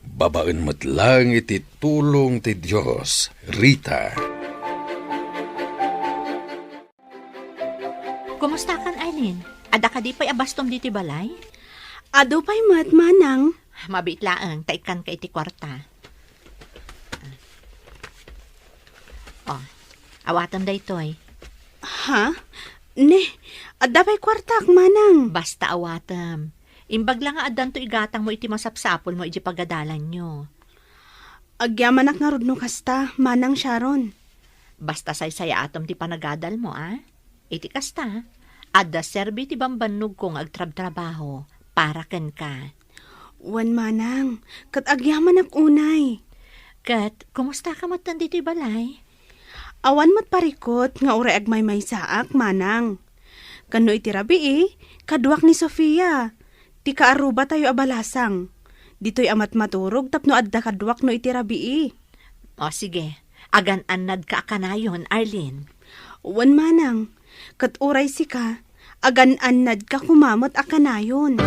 Babaen met laeng iti tulong ti Dios, Rita. Kumustakan, Arlene? Adda kadi pay a bastom ditoy balay? Adu pay met, manang. Mabiit laeng, ta ikkanka iti kuarta. Oh, awatem daytoy. Ha? Ne, adda pay kuartak, manang. Basta awatem. Imbag la nga addanto igatangmo iti masapsapulmo iti pagadalanyo. Agyamanak ngarud no kasta, Manang Sharon. Basta saysayaatem ti panagadalmo, a? Iti kasta, adda serbi ti bambannogko nga agtrabtrabaho para kenka. Wen, manang, ket agyamanak unay. Ket, kumustaka metten ditoy balay? Awan met parikut nga uray agmaymaysaak, manang. Ken no iti rabii, kaduak ni Sofia, ti kaarrubatayo a balasang. Ditoy a matmaturog tapno adda kaduak no iti rabii. O, sige. Agan-annadka a kanayon, Arlene. Wen, manang. Ket uray sika, agan-annadka koma met a kanayon.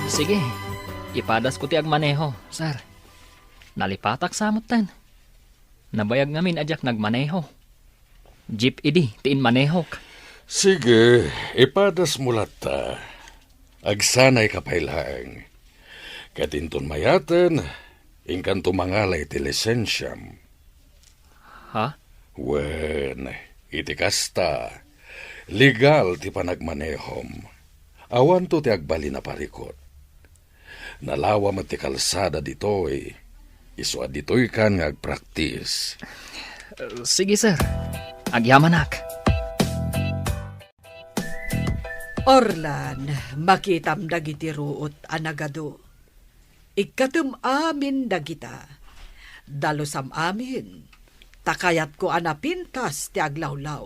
Sige, ipadasko ti agmaneho, sir. Nalipatak sa metten. Nabayag ngamin a diak nagmaneho. Jeep idi ti inmanehok. Sige, ipadasmo latta. Agsanayka pay laeng. Ket inton mayaten, inkanto mangala iti lisensiam. Ha? Wen, iti kasta, legal ti panagmanehom. Awanto ti agbalin a parikut. Nalawa met ti kalsada ditoy. Isu a ditoykan nga agpraktis. Sige, sir. Agyamanak. Orlan, makitam dagiti ruot a nagadu. Ikkatem amin dagita. Dalusam amin, ta kayatko a napintas ti aglawlaw,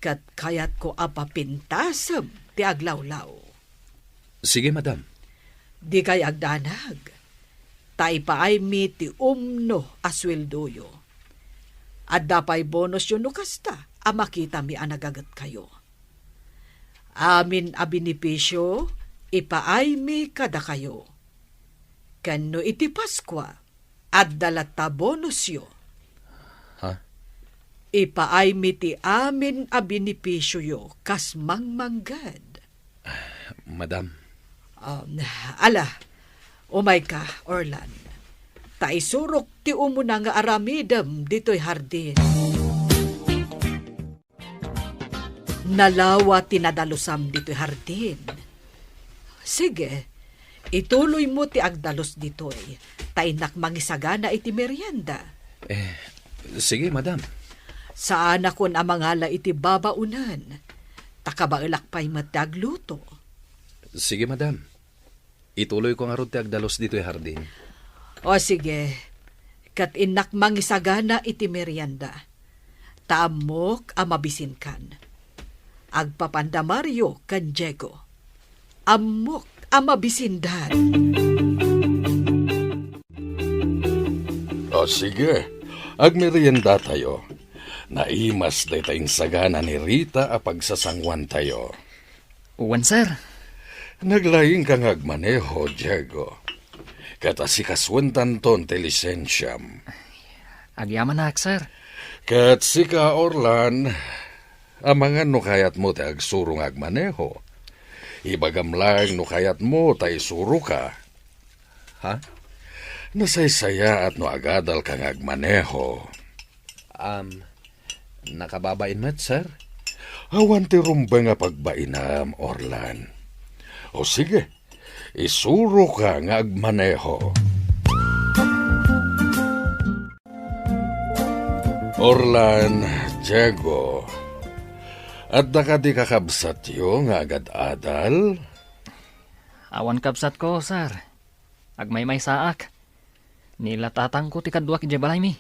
ket kayatko a papintasem ti aglawlaw. Sige, madam. Dikay agdanag, ta ipaaymi ti umno a sueldoyo. Adda pay bonusyo no kasta a makitami a nagagetkayo. Amin a benepisio ipaaymi kadakayo. Ken no iti Paskua, adda latta bonusyo. Ha? Ipaaymi ti amin a benepisioyo kas mangmangged. Madam. Um, ala, umayka, Orlan. Ta isurok ti umuna nga aramidem ditoy hardin. Nalawa ti nadalusam ditoy hardin. Sige, ituloymo ti agdalus ditoy, ta innak mangisagana iti merienda. Eh, sige, madam. Saanakon a mangala iti babaonen, ta kabaelak pay met ti agluto. Sige, madam. Ituloyko ngarud ti agdalus ditoy hardin. O sige, ket innak mangisagana iti merienda. Ta ammok a mabisinkan. Agpapanda Mario ken Diego. Ammok a mabisindan. O sige, agmeriendatayo. Naimas dayta insagana ni Rita a pagsasanguantayo. Wen, sir. Naglaingka nga agmaneho, Diego. Ket asikasoentanton ti lisensiam. Agyamanak, sir. Ket sika, Orlan, amangan no kayatmo ti agsuro nga agmaneho. Ibagam laeng no kayatmo ta isuroka. Ha? Nasaysayaat no agadalka nga agmaneho. Um, nakababain met, sir? Awan ti rumbeng a pagbainam, Orlan. O sige, isuroka nga agmaneho. Orlan, Diego, adda kadi kakabsatyo nga agad-adal? Awan kabsatko, sir. Agmaymaysaak. Ni la tatangko ti kaduak idiay balaymi.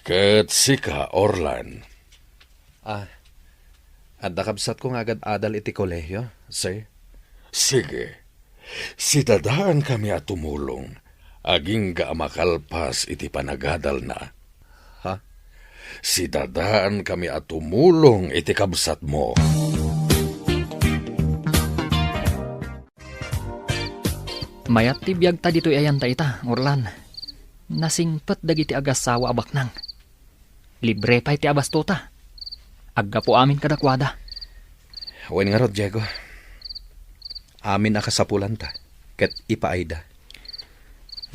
Ket sika, Orlan? Ah, adda kabsatko nga agad-adal iti kolehio, sir. Sige. Sidadaankami a tumulong, agingga a makalpas iti panagadalna. Ha? Sidadaankami a tumulong iti kabsatmo. Mayat ti biagta ditoy ayanta ita, Orlan. Nasingpet dagiti agassawa a baknang. Libre pay ti abastota. Aggapu amin kadakuada. Wen ngarud, Diego. Amin a kasapulanta ket ipaayda.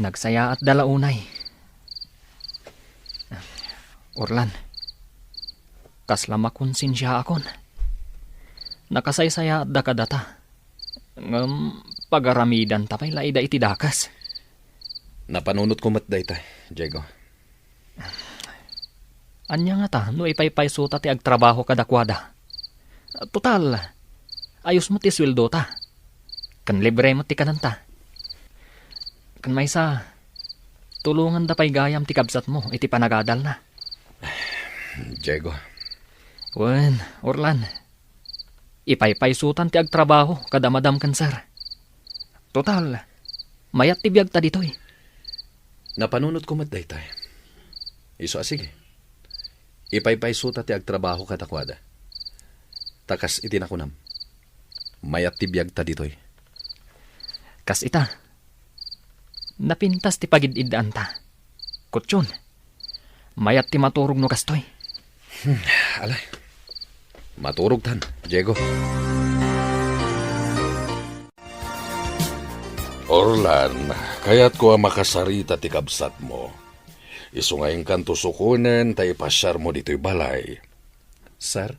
Nagsayaatda la unay. Orlan, kasla makonsensiaakon. Nakasaysayaatda kadata. Ngem pagaramidanta pay la ida iti dakes. Napanunotko met dayta, Diego. Ania ngata no ipaypaysota ti agtrabaho kadakuada? Total, ayos met ti sueldota. Ken libre met ti kanenta. Ken maysa, tulonganda pay gayam ti kabsatmo iti panagadalna. Diego. Wen, Orlan. Ipaypaysotan ti agtrabaho kada madam ken sir. Total, mayat ti biagta ditoy. Napanunotko met daytay. Isu a sige. Ipaypaysota ti agtrabaho kadakuada. Ta kas iti nakunam, mayat ti biagta ditoy. Kas ita, napintas ti pagid-iddaanta. Kutyon, mayat ti maturog no kastoy. Hmm, ala. Maturogtan, Diego. Orlan, kayatko a makasarita ti kabsatmo. Isu nga inkanto sukonen ta ipasiarmo ditoy balay. Sir?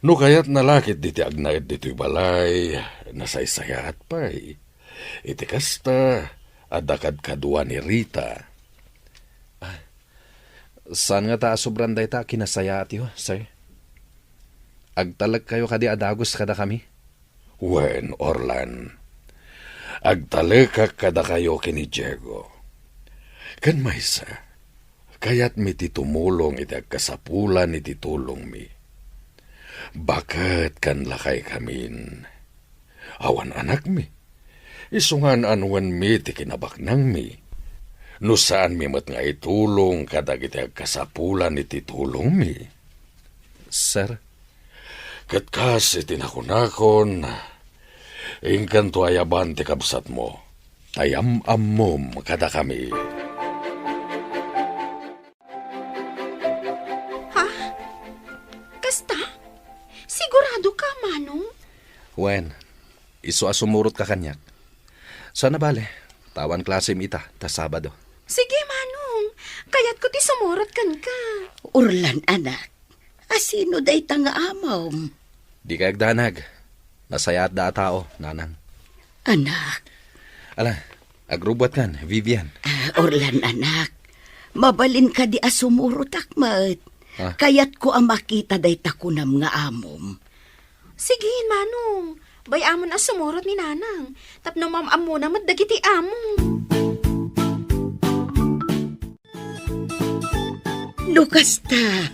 No kayatna la ketdi ti agnaed ditoy balay, nasaysayaat pay. Iti kasta, adda kadkadua ni Rita. Ah, saan ngata a sobran dayta a kinasayaatyo, sir? Agtalekkayo kadi a dagus kadakami? Wen, Orlan. Agtalekak kadakayo ken ni Diego. Ken maysa, kayatmi ti tumulong iti agkasapulan iti tulongmi. Baket ken lakaykamin. Awan anakmi. Isu nga an-annuenmi ti kinabaknangmi. No saanmi met nga itulong kadagiti agkasapulan iti tulongmi. Sir? Ket kas iti nakunakon, inkanto ayaban ti kabsatmo, ta yam-ammom kadakami. Ha? Kasta? Sigurado ka, Manong? Wen, isu a sumurotka kaniak. Saan a bale, ta awan klasem ita ta Sabado. Sige, Manong. Kayatko ti sumurot kenka. Orlan, anak, asino dayta nga amom? Dika agdanag. Nasayaatda a tao, Nanang. Anak. Ala, agrubbuatkan, Vivian. Ah, Orlan, anak. Mabalin kadi a sumurotak met? Ah. Kayatko a makita dayta kunam nga amom. Sige, Manong. Bay-amon a sumurot ni Nanang. Tapno maam-ammona met dagiti amom. No kasta,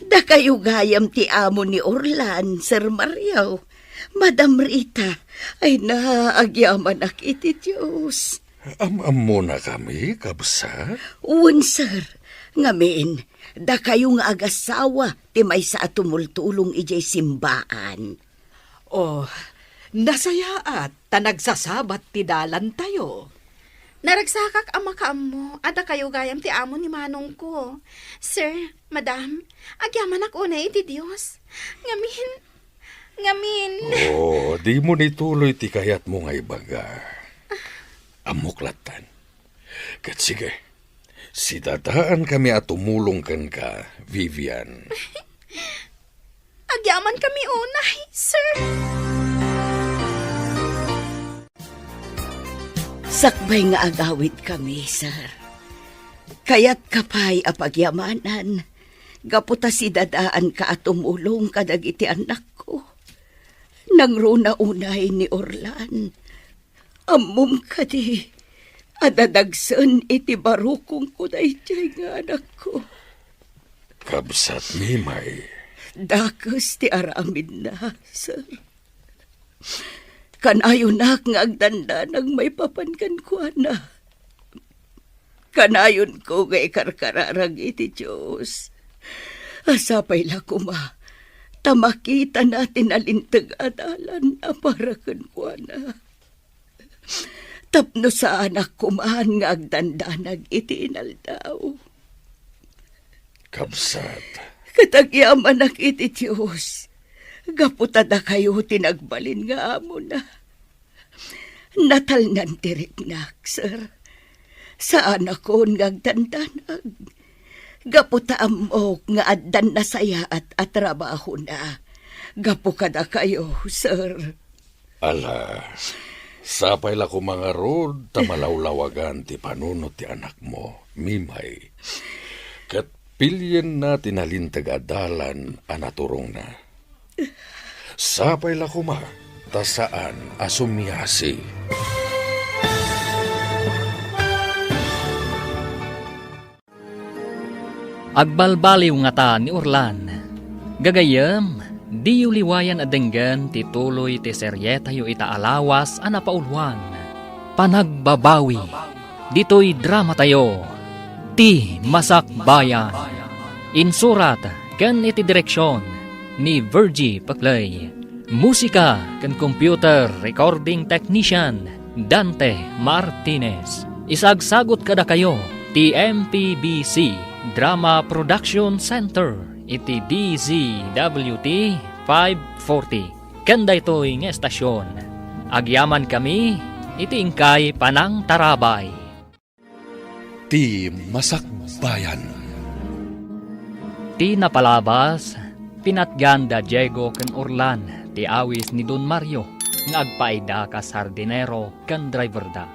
dakayo gayam ti amo ni Orlan, Sir Mario. Madam Rita, ay na, agyamanak iti Dios. Am-ammonakami, kabsat? Wen, sir. Ngamin, dakayo nga agasawa ti maysa a tumultulong idiay simbaan. Oh, nasayaat ta nagsasabat ti dalantayo. Naragsakak a makaammo a dakayo gayam ti amo ni manongko. Sir, madam, agyamanak unay iti Dios. Ngamin, ngamin. Oh, dimo ituloy ti kayatmo nga ibaga. Ammok lattan. Ket sige, sidadaankami a tumulong kenka, Vivian. Agyamankami unay, sir. Sakbay nga agawidkami, sir. Kayatka pay a pagyamanan, gapu ta sidadaanka a tumulong kadagiti annakko. Nangruna unay ni Orlan. Ammom kadi a dadagsen iti barukongko daydiay nga anakko? Kabsat, Mimay. Dakes ti aramidna, sir. Kanayonak nga agdandanag maipapan kenkuana. Kanayonko nga ikarkararag iti Dios a sapay la koma ta makitana ti nalinteg a dalan a para kenkuana. Tapno saanak koman nga agdandanag iti inaldaw. Kabsat. Ket agyamanak iti Dios, gapu ta dakayo ti nagbalin nga amona. Natalnan ti riknak, sir. Saanakon nga agdandanag. Gapu ta ammok nga addan nasayaat a trabahona. Gapu kadakayo, sir. Ala, sapay la koma ngarud ta malawlawagan ti panunot ti anakmo, Mimay. Ket pilienna ti nalinteg a dalan a naturongna. Sapay la koma ta saan a sumiasi. Agbalbaliw ngata ni Orlan. Gagayyem, diyo liwayan a denggen ti tuloy ti serietayo ita a lawas a napauluan, Panagbabawi. Ditoy dramatayo, Ti Masakbayan. Insurat ken iti direksion ni Virgie Paclay. Musika ken computer recording technician, Dante Martinez. Isagsagut kadakayo ti M P B C Drama Production Center iti D Z W T five forty. Ken daytoy nga estasion, agyamankami iti inkay panangtarabay. Ti Masakbayan. Ti napalabas, pinatgan da Diego ken Orlan ti awis ni Don Mario nga agpaida kas hardinero ken driverda.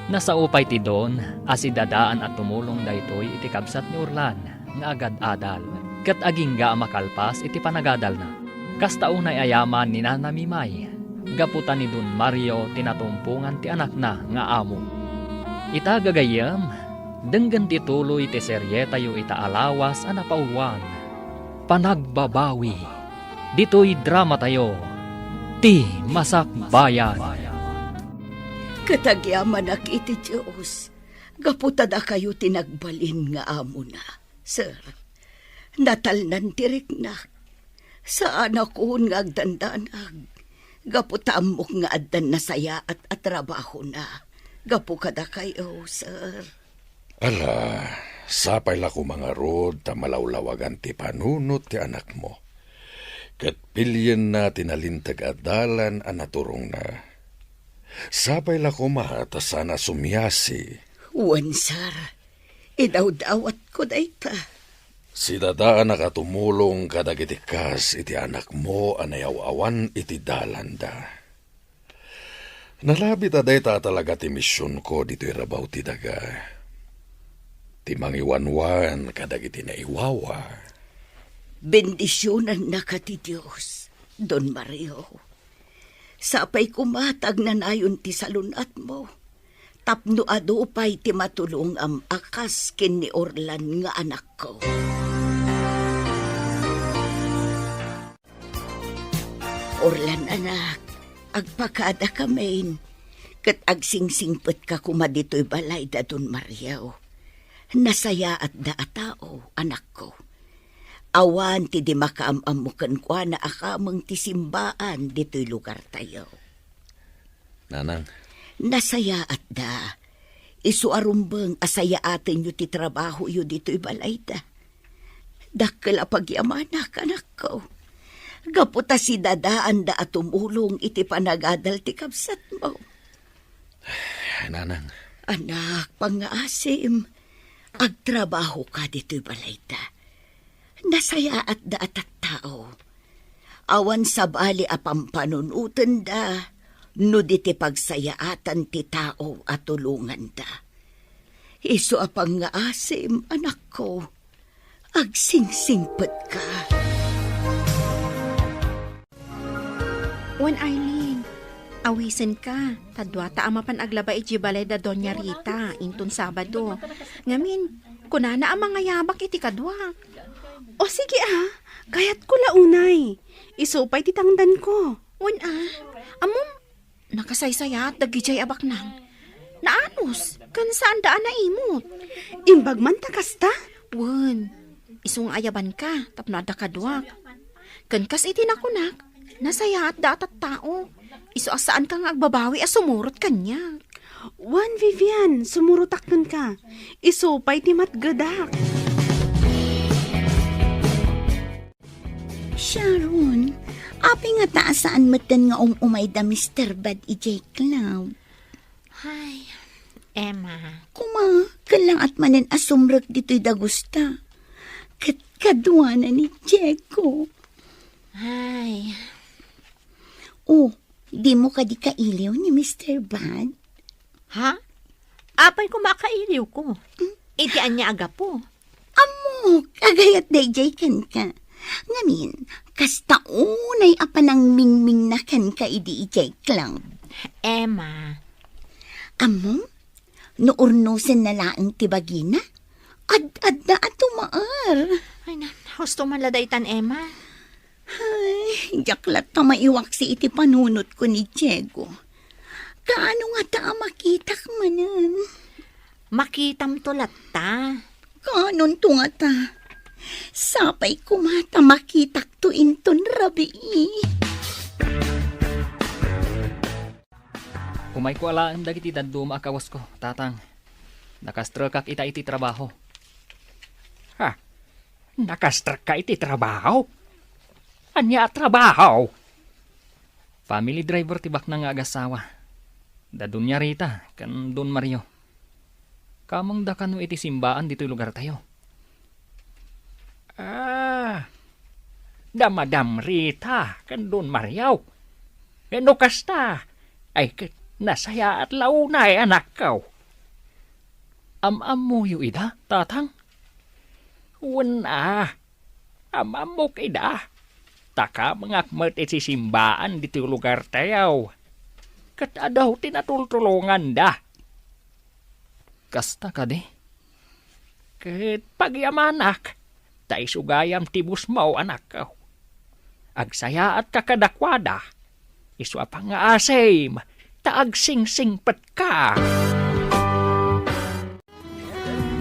Nasao pay ti Don a sidadaan a tumulong daytoy iti kabsat ni Orlan nga agad-adal ket agingga a makalpas iti panagadalna. Kasta unay a yaman ni Nana Mimay, gapu ta ni Don Mario ti natumpongan ti anakna nga amo. Ita gagayyem, denggen ti tuloy ti serietayo ita a lawas a napauluan, Panagbabawi. Ditoy dramatayo, Ti Masakbayan. Ket agyamanak iti Dios, gapu ta dakayo ti nagbalin nga amona, sir. Natalnan ti riknak. Saanakon nga agdandanag, gapu ta ammok nga addan nasayaat a trabahona gapu kadakayo, sir. Ala, sapay la koma ngarud ta malawlawagan ti panunot ti anakmo, ket pilienna ti nalinteg a dalan a naturongna. Sapay la koma ta saan a sumiasi. Wen, sir. Idawdawatko dayta. Sidadaanak a tumulong kadagiti kas iti anakmo a nayaw-awan iti dalanda. Nalabit a dayta a talaga ti misionko ditoy rabaw ti daga. Ti mangiwanwan kadagiti naiwawa. Bendisionannaka ti Dios, Don Mario. Sapay koma ta agnanayon ti salun-atmo, tapno adu pay ti matulongam a kas ken ni Orlan nga anakko. Orlan, anak, agpakadakamin, ket agsingsingpetka koma ditoy balay da Don Mario. Nasayaatda a tao, anakko. Awan ti di makaam-ammo kenkuana a kameng ti simbaan ditoy lugartayo. Nanang. Nasayaatda. Isu a rumbeng a sayaatenyo ti trabahoyo ditoy balayda. Dakkel a pagyamanak, anakko. Gapu ta sidadaanda a tumulong iti panagadal ti kabsatmo. Nanang. Anak, pangngaasim, agtrabahoka ditoy balayda. Nasayaatda a tattao. Awan sabali a pampanunotenda no di ti pagsayaatan ti tao a tulonganda. Isu a pangngaasim, anakko, agsingsingpetka. Wen, Eileen, awisenka, ta duata a mapan aglaba idiay balay da Doña Rita inton Sabado. Ngamin, kunana a mangayabak iti kaduak. O sige a, kayatko la unay. Isu pay ti tangdanko. Wen a, ammom, nakasaysayaat dagidiay a baknang. Naanus, ken saanda a naimut. Imbag man ta kasta? Wen, isu nga ayabanka tapno adda kaduak. Ken kas iti nakunak, nasayaatda a tattao. Isu a saanka nga agbabawi a sumurot kaniak. Wen, Vivian, sumurotak kenka. Isu pay ti matgedak. Sharon, apay ngata a saan metten nga um-umay da Mister Bad idiay club? Ay, Emma. Kuma, kailangat manen a sumrek ditoy dagusta. Ket kaduana ni Diego. Ay. Oh, dimo kadi kailiw ni Mister Bad? Ha? Apay koma a kailiwko? Hmm? Iti ania a gapu? Ammok, agayat daydiay kenka. Ngamin, kasta unay a panangmingmingna kenka idi idiay club. Emma. Ammom, no urnosenna laeng ti bagina, ad-adda a tumaer. Ay na, husto man la daytan, Emma. Ay, diak latta maiwaksi iti panunotko ni Diego. Kaano ngata a makitak manen? Makitamto latta. Kaanonto ngata? Sapay koma ta makitakto inton rabii. Umayko alaem dagiti dadduma a kawasko, Tatang. Nakastrekak ita iti trabaho. Ha? Nakastrekka iti trabaho? Ania a trabaho? Family driver ti baknang nga agasawa. Da Doña Rita ken Don Mario. Kamengda kano iti simbaan ditoy lugartayo. Ah, da Madam Rita ken Don Mario. No kasta, ay ket nasayaat la unay, anakko. Am-ammoyo ida, Tatang? Wen a, am-ammok ida. ta kamengak met iti simbaan ditoy lugartayo. Ket adu ti natultulonganda. Kasta kadi? Ket pagyamanak, ta isu gayam ti busmo, anakko. Agsayaatka kadakuada, isu a pangngaasim, ta agsingsingpetka.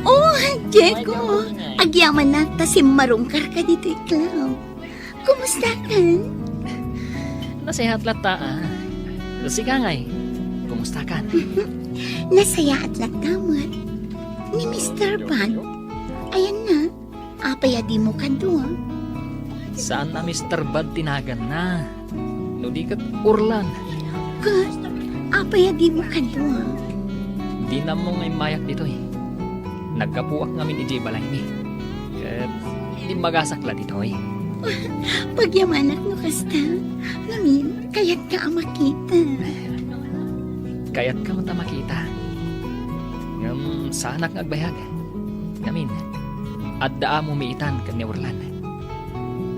Oh, Diego, agyamanak ta simmarungkarka ditoy club. Kumustakan? Nasayaat latta, ah. Sika ngay, kumustakan? Nasayaat latta met. Ni Mister Bad, ayanna, apay a dimo kadua? Saan a Mister Bad ti naganna. No di ket Orlan. Ket, apay a dimo kadua? Dina ammo nga immayak ditoy. Naggapuak ngamin idiay balaymi. Ket immagasak la ditoy. Pagyamanak no kasta. Ngamin, kayatka a makita. Kayatka met a makita. Ngem saanak nga agbayag. Ngamin, adda amomi itan ken ni Orlan.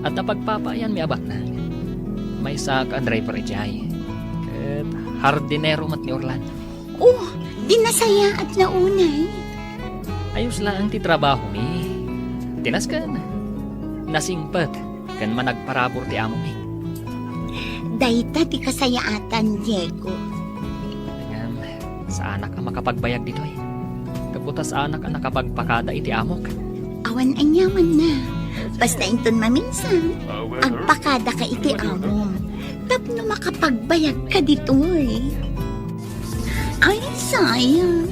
Adda pagpapaayanmi a baknang. Maysaak a driver idiay. Ket hardinero met ni Orlan. Oh, di nasayaat la unay. Ayos laeng ti trabahomi. Tinasken. Nasingpet ken managparabur ti amomi. Dayta ti kasayaatan, Diego. Ngem, saanak a makapagbayag ditoy. Gapu ta saanak a nakapagpakada iti amok. Awan aniamanna. Basta inton maminsan, agpakadaka iti amom. Tapno makapagbayagka ditoy. Ay, sayang.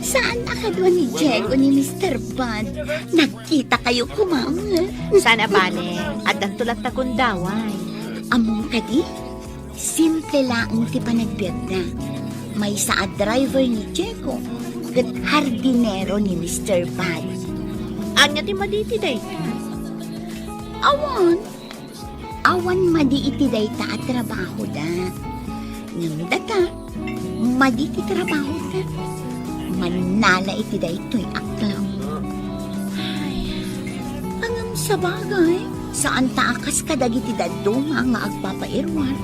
Saan a kadua ni Diego ni Mister Bad? Nagkitakayo koma met. Saan a bale, addanto latta gundaway. Ammom kadi? Simple laeng ti panagbiagna. Maysa a driver ni Diego, ket hardinero ni Mister Bad. Ania ti madi iti dayta? Awan. Awan madi iti dayta a trabahoda. Ngem data, madi ti trabahoda. Mannala iti daytoy a club. Ay, ngem sabagay, saan ta a kas kadagiti dadduma nga agpapairuar.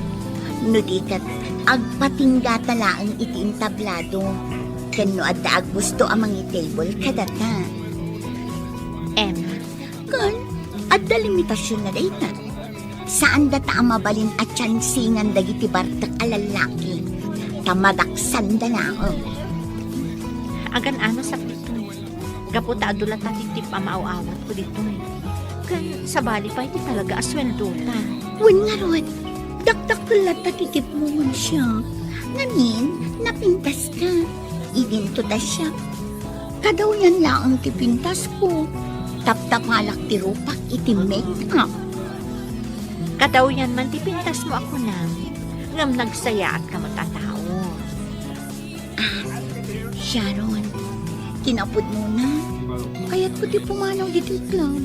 No di ket, agpatinggata laeng iti entablado. Ken no adda a gusto a mangi-table kadata. Emma, Ken, adda limitasionna dayta. Saandata a mabalin a tiansingan dagiti bartek a lallaki, ta madaksanda laeng. Agan-anasak ditoy. Gapu ta adu latta ti tip a maaw-awatko ditoy. Ken sabali pay ti talaga a sueldota. Wen ngarud, dakdakkel latta ti tipmo ngem siak. Ngamin, napintaska. Idinto ta siak. Kadawyan laeng ti pintasko. Taptapalak ti rupak iti make-up. Kadawyan man ti pintasmo a kunam, ngem nagsayaatka met a tao. Ah, Sharon, kinapudnona, kayatko ti pumanaw ditoy club.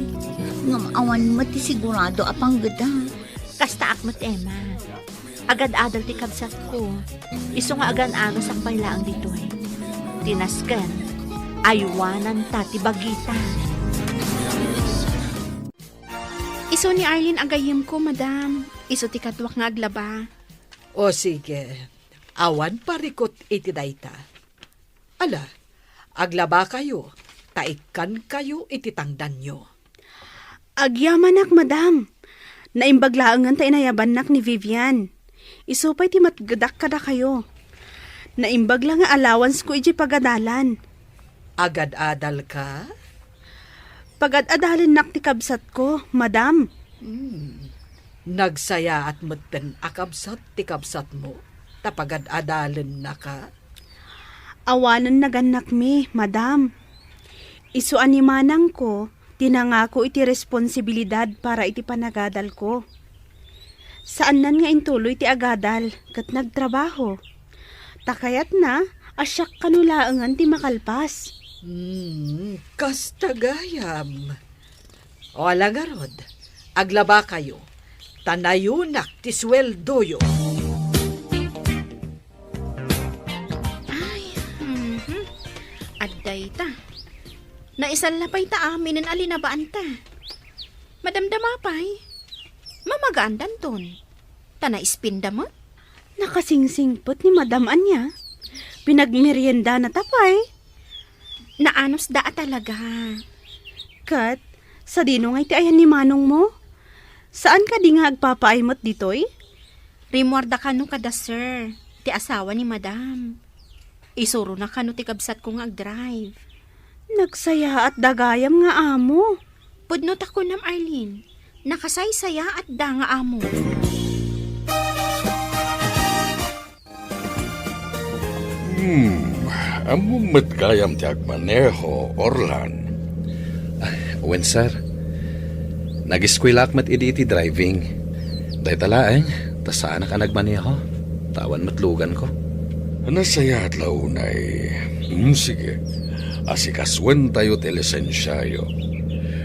Ngem awan met ti sigurado a panggeda. Kastaak met, Emma. Agad-adal ti kabsatko. Isu nga agan-agasak pay laeng ditoy. Tinasken, aywananta ti bagita. Isu ni Arlene a gayyemko, madam. Isu ti kaduak nga aglaba. O sige, awan parikut iti dayta. Ala, aglabakayo, ta ikkankayo iti tangdanyo. Agyamanak, madam. Naimbag laengen ta inayabannak ni Vivian. Isu pay ti matgedak kadakayo. Naimbag la nga allowance ko idiay pagadalan. Agad-adalka? Pagad-adalennak ti kabsatko, madam. Hmm. Nagsayaat metten a kabsat ti kabsatmo, ta pagad-adalennaka? Awanen nagannakmi, madam. Isu a ni manangko ti nangako iti responsibilidad para iti panagadalko. Saannan nga intuloy ti agadal ket nagtrabaho. Ta kayatna a siak kano laengen ti makalpas. Hmm, kasta gayam. O, ala ngarud, aglabakayo, ta nayunak ti sueldoyo. Ay, mhm. Adda ita. Naisalla pay ta aminen a linabaanta. Madamdama pay. Mama Gaan danton. Ta naispinda met. Nakasingsingpet ni Madam ania. Pinagmeriendana ta pay. Naanusda a talaga. Ket, sadino nga iti ayan ni manongmo? Saan kadi nga agpapaay met ditoy? Rimmuarda kano kada sir, ti asawa ni Madam. Isurona kano ti kabsatko nga agdrive. Nagsayaatda gayam nga amo. Pudno ta kunam, Arlene. Nakasaysayaatda nga amo. Hmm, ammom met gayam ti agmaneho, Orlan? Ah, wen, sir. Nag-eskuelaak met idi iti driving. Dayta laeng, ta saanak a nagmaneho. Ta awan met luganko. Nasayaat la unay. Hmm, sige. Asikasuentayo ti lisensiayo.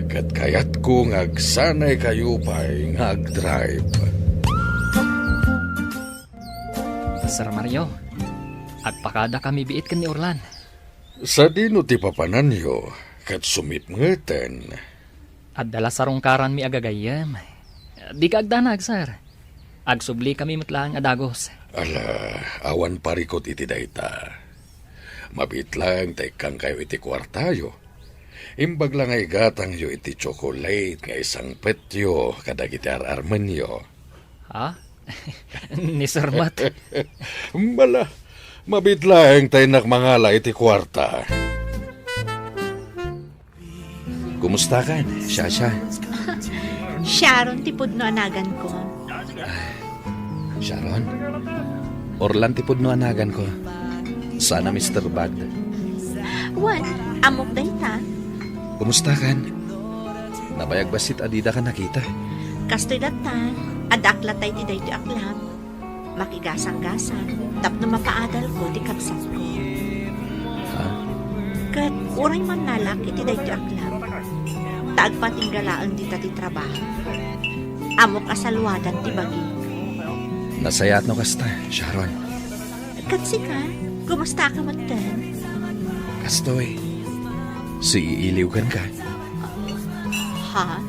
Ket kayatko nga agsanaykayo pay nga agdrive. Sir Mario, agpakadakami biit ken ni Orlan. Sadino ti papananyo ket sumipngeten? Adda la sarungkaranmi a gagayyem. Dika agdanag, sir. Agsublikami met laeng a dagus. Ala, awan parikut iti dayta. Mabiit laeng ta ikkangkayo iti kuartayo. Imbag la nga igatangyo iti tsokolate nga isangpetyo kadagiti ar-armenyo. Ha? Ni Sir Mat? Bala, mabiit laeng ta innak mangala iti kuarta. Kumustakan, Shasha? Sharon ti pudno a naganko. Sharon? Orlan ti pudno a naganko. Sana, Mister Bad. Wen, ammok dayta. Kumustakan? Nabayag bassit a didaka nakita. Kastoy latta, addaak latta iti daytoy a club. Makigasanggasang tapno mapaadalko ti kabsatko. Ha? Ket uray mannalaak iti daytoy a club, ta agpatingga laeng dita ti trabaho. Ammok a saluadan ti bagi. Nasayaat no kasta, Sharon. Ket sika, kumustaka metten? Kastoy, siiiliw kenka. Ha?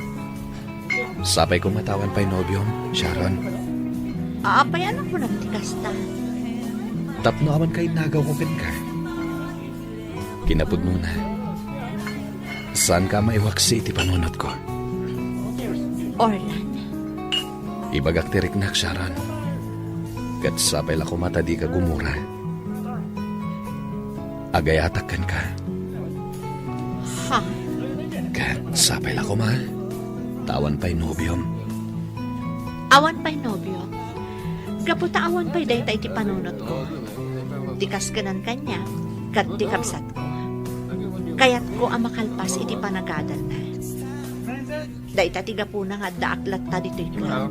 Sapay koma ta awan pay nobiom, Sharon. Apay a nakunam ti kasta? Tapno awan kainnagawko kenka. Kinapudnona, saanka a maiwaksi iti panunotko. Orlan. Ibagak ti riknak, Sharon. Ket sapay la koma ta dika gumura. Agayatak kenka. Ha? Ket sapay la koma, ta awan pay nobiom. Awan pay nobiom? Gapu ta awan pay dayta iti panunotko. Ti kaskenan kaniak, ket ti kabsatko. Kayatko a makalpas iti panagadalna. Dayta ti gapuna nga addaak latta ditoy club.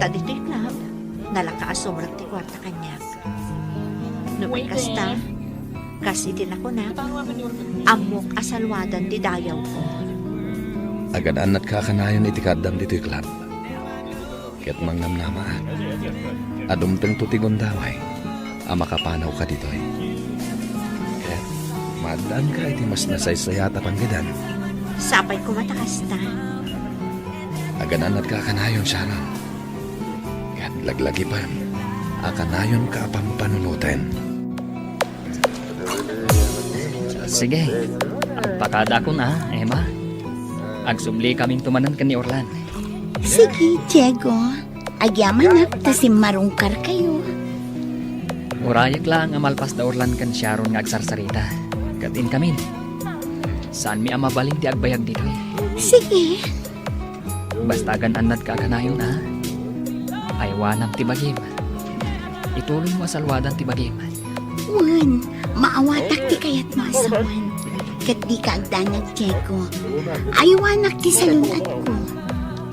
Ta ditoy club, nalaka a sumrek ti kuarta kaniak. Nupay kasta, kas iti nakunak, ammok a saluadan ti dayawko. Agan-annatka a kanayon iti kaaddam ditoy club. Ket mangnamnamaak a dumtengto ti gundaway a makapanawka ditoy. Ket maaddaanka iti mas nasaysayaat a panggedan. Sapay koma ta kasta. Agan-annatka a kanayon, Sharon. Ket laglagipem a kanayonka a pampanunoten. Sige, agpakadakon a, Emma. Agsubli kaminto manen ken ni Orlan. Sige, Diego. Agyamanak ta simmarungkarkayo. Urayek laeng a malpas da Orlan ken Sharon nga agsarsarita. Ket inkamin, saanmi a mabalin ti agbayag ditoy. Sige. Basta agan-annadka a kanayon a, aywanam ti bagim. Ituloymo a saluadan ti bagim. Wen, maawatak ti kayatmo a sawen. Ket dika agdanag, Diego. Aywanak ti salun-atko.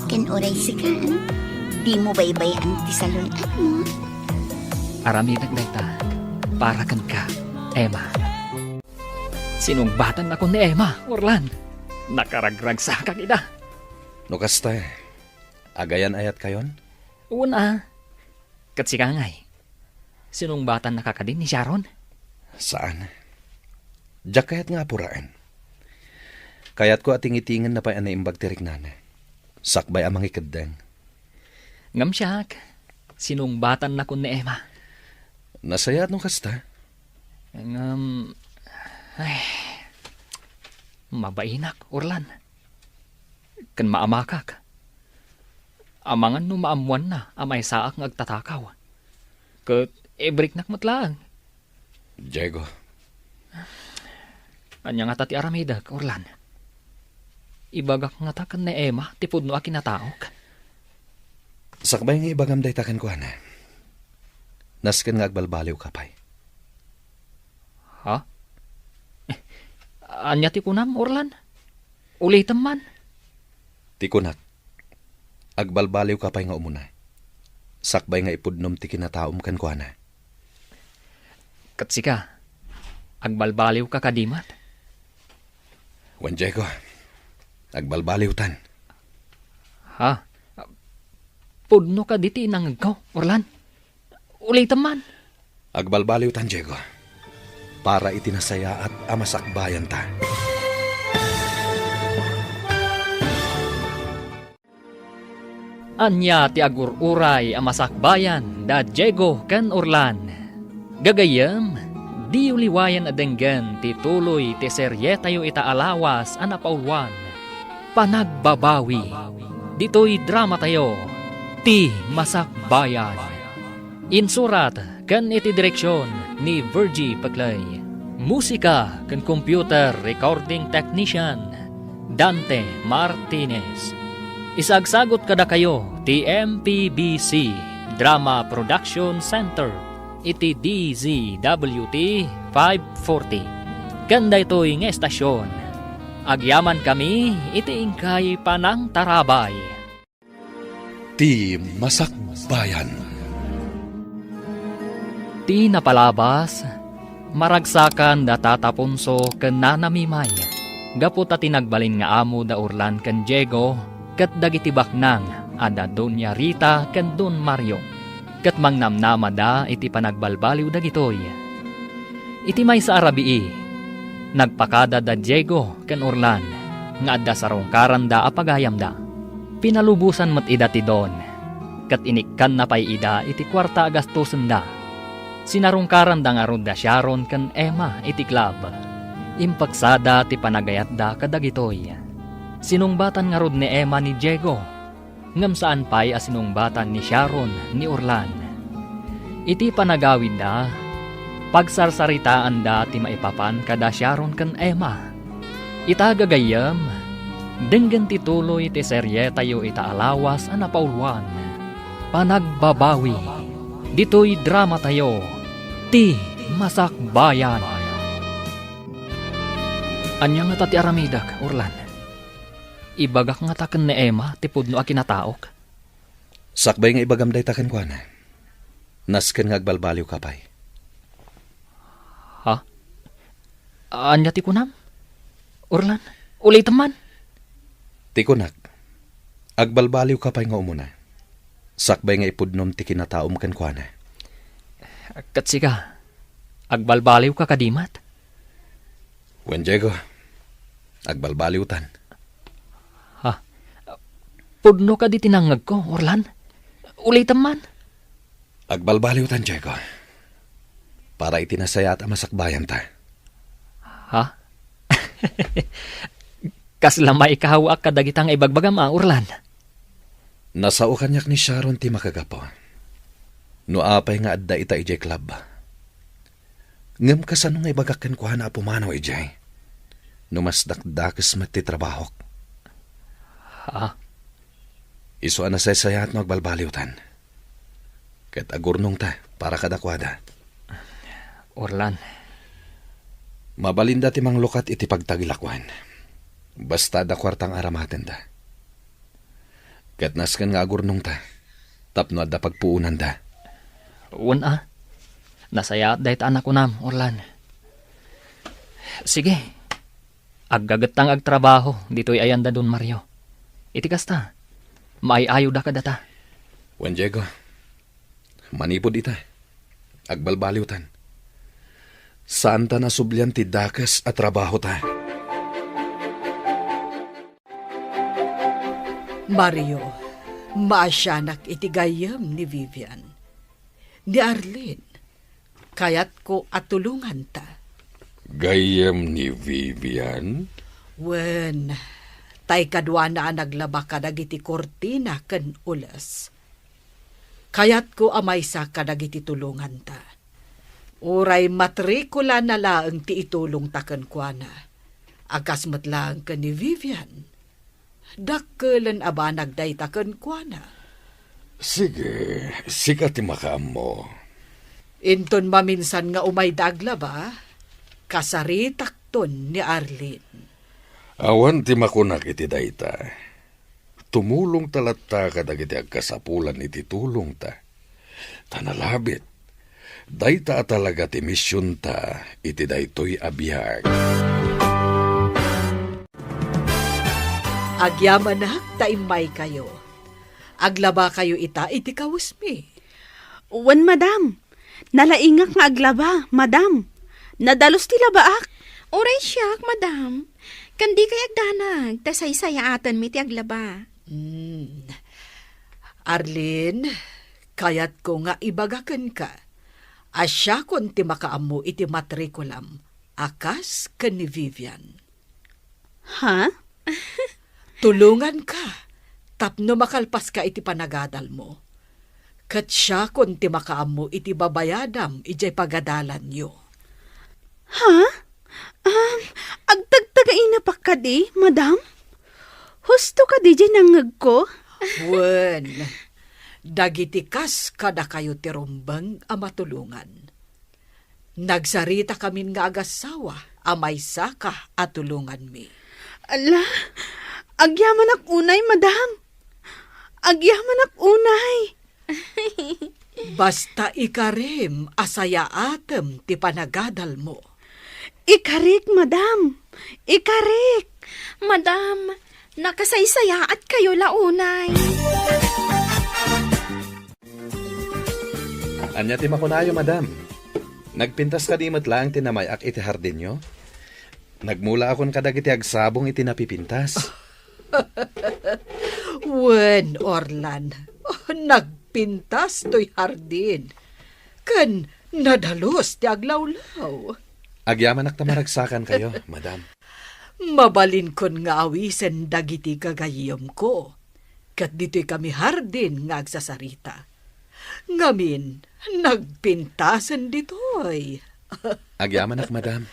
Ken uray sikan, dimo baybay-an ti salun-atmo. Aramidek dayta para kenka, Emma. Sinungbatannakon ni Emma, Orlan. Nakaragragsakak ida. No kasta, agayan-ayatkayon? Wen a. Ket sika ngay, sinungbatannaka kadi ni Sharon? Saan. Diak kayat nga apuraen. Kayatko a tingitingenna pay a naimbag ti riknana. Sakbay a mangikeddeng. Ngem siak, sinungbatannakon ni Emma. Nasayaat no kasta. Ngem, ay, mabainak, Orlan. Ken maamakak. Amangan no maammoanna a maysaak nga agtatakaw. Ket ibriknak met laeng. Diego. Ania ngata ti aramidek, Orlan? Ibagak ngata ken ni Emma ti pudno a kinataok? Sakbay nga ibagam dayta kenkuana, nasken nga agbalbaliwka pay. Ha? Ania ti kunam, Orlan? Ulitem man. Ti kunak, agbalbaliwka pay nga umuna, sakbay nga ipudnom ti kinataom kenkuana. Ket sika, agbalbaliwka kadi met? Wen, Diego, agbalbaliwtan. Ha? Pudno kadi ti inangegko, Orlan? Ulitem man. Agbalbaliwtan, Diego, para iti nasayaat a masakbayanta. Ania ti agur-uray a masakbayan da Diego ken Orlan? Gagayyem, diyo liwayan a denggen ti tuloy ti serietayo ita a lawas a napauluan, Panagbabawi, ditoy dramatayo, Ti Masakbayan. Insurat ken iti direksion ni Virgie Peclay. Musika ken computer recording technician, Dante Martinez. Isagsagut kadakayo ti M P B C Drama Production Center iti D Z W T five forty. Ken daytoy nga estasion, agyamankami iti inkay panangtarabay. Ti Masakbayan. Ti napalabas, maragsakan da Tata Ponso ken Nana Mimay, gapu ta ti nagbalin nga amo da Orlan ken Diego ket dagiti baknang a da Doña Rita ken Don Mario, ket mangnamnamada iti panagbalbaliw dagitoy. Iti maysa a rabii, nagpakada da Diego ken Orlan nga adda sarungkaranda a pagayamda. Pinalubosan met ida ti Don, ket inikkanna pay ida iti kuarta a gastosenda. Sinarungkaranda ngarud da Sharon ken Emma iti club. Impaksada ti panagayatda kadagitoy. Sinungbatan ngarud ni Emma ni Diego, ngem saan pay a sinungbatan ni Sharon ni Orlan. Iti panagawidda, pagsarsaritaanda ti maipapan kada Sharon ken Emma. Ita gagayyem, denggen ti tuloy ti serietayo ita a lawas a napauluan, Panagbabawi, ditoy dramatayo, Ti Masakbayan. Ania ngata ti aramidek, Orlan? Ibagak ngata ken ni Emma ti pudno a kinataok? Sakbay nga ibagam dayta kenkuana, nasken nga agbalbaliwka pay. Ha? Ania ti kunam? Orlan, ulitem man. Ti kunak, agbalbaliwka pay nga umuna, sakbay nga ipudnom ti kinataom kenkuana. Ket sika, agbalbaliwka kadi met? Wen, Diego, agbalbaliwtan. Ha? Pudno kadi ti nangngegko, Orlan? Ulitem man. Agbalbaliwtan, Diego, para iti nasayaat a masakbayanta. Ha? Kasla maikaw-ak kadagita nga ibagbagam a, Orlan? Nasao kaniak ni Sharon ti makagapu. No apay nga adda ita idiay club. Ngem kasano nga ibagak kenkuana a pumanaw idiay? No mas dakdakes met ti trabahok. Ha? Isu a nasaysayaat no agbalbaliwtan. Ket agurnongta para kadakuada. Orlan. Mabalinda ti manglukat iti pagtagilakuan. Basta adda kuarta nga aramatenda. Ket nasken nga agurnongta tapno adda pagpuonanda. Wen a. Nasayaat dayta a nakunam, Orlan. Sige. Aggagetta nga agtrabaho ditoy ayan da Don Mario. Iti kasta, maay-ayoda kadata. Wen, Diego, manipud ita, agbalbaliwtan. Saanta nasublian ti dakes a trabahota. Mario, Maasianak iti gayyem ni Vivian. Ni Arlene, kayatko a tulonganta. Gayyem ni Vivian? Wen, tay kaduana a naglaba kadagiti kurtina ken ules. Kayatko a maysa kadagiti tulonganta. Uray matrikulana laeng ti itulongta kenkuana, a kas met laeng ken ni Vivian. Dakkelen a banag dayta kenkuana. Sige, sika ti makaammo. Inton maminsan nga umayda aglaba, kasaritakton ni Arlene. Awan ti makunak iti dayta. Tumulongta latta kadagiti agkasapulan iti tulongta. Ta nalabit, dayta a talaga ti misionta iti daytoy a biag. Agyamanak ta immaykayo. Aglabakayo ita iti kawesmi. Wen, madam. Nalaingak nga aglaba, madam. Nadalus ti labaak. Uray siak, madam. Ken dikay agdanag, ta saysayaatenmi ti aglaba. Hmm. Arlene, kayatko nga ibaga kenka a siakon ti makaammo iti matrikulam a kas ken ni Vivian. Ha? Tulonganka tapno makalpaska iti panagadalmo. Ket siakon ti makaammo iti babayadam idiay pagadalanyo. Ha? Um, agtagtagainapak kadi, madam? Husto kadi diay nangngegko? Wen, dagiti kas kadakayo ti rumbeng a matulongan. Nagsaritakamin nga agassawa a maysaka a tulonganmi. Ala, agyamanak unay, madam. Agyamanak unay. Basta ikarim a sayaatem ti panagadalmo. Ikarik, madam. Ikarik. Madam, nakasaysayaatkayo la unay. Ania ti makunayo, madam? Nagpintas kadi met laeng ti namay-ak iti hardinyo? Nagmulaakon kadagiti agsabong iti napipintas. Wen, Orlan, nagpintas toy hardin. Ken nadalus ti aglawlaw. Agyamanak ta maragsakankayo, madam. Mabalinkon nga awisen dagiti gagayyemko, ket ditoy kami hardin nga agsasarita. Ngamin, nagpintasen ditoy. Agyamanak, madam.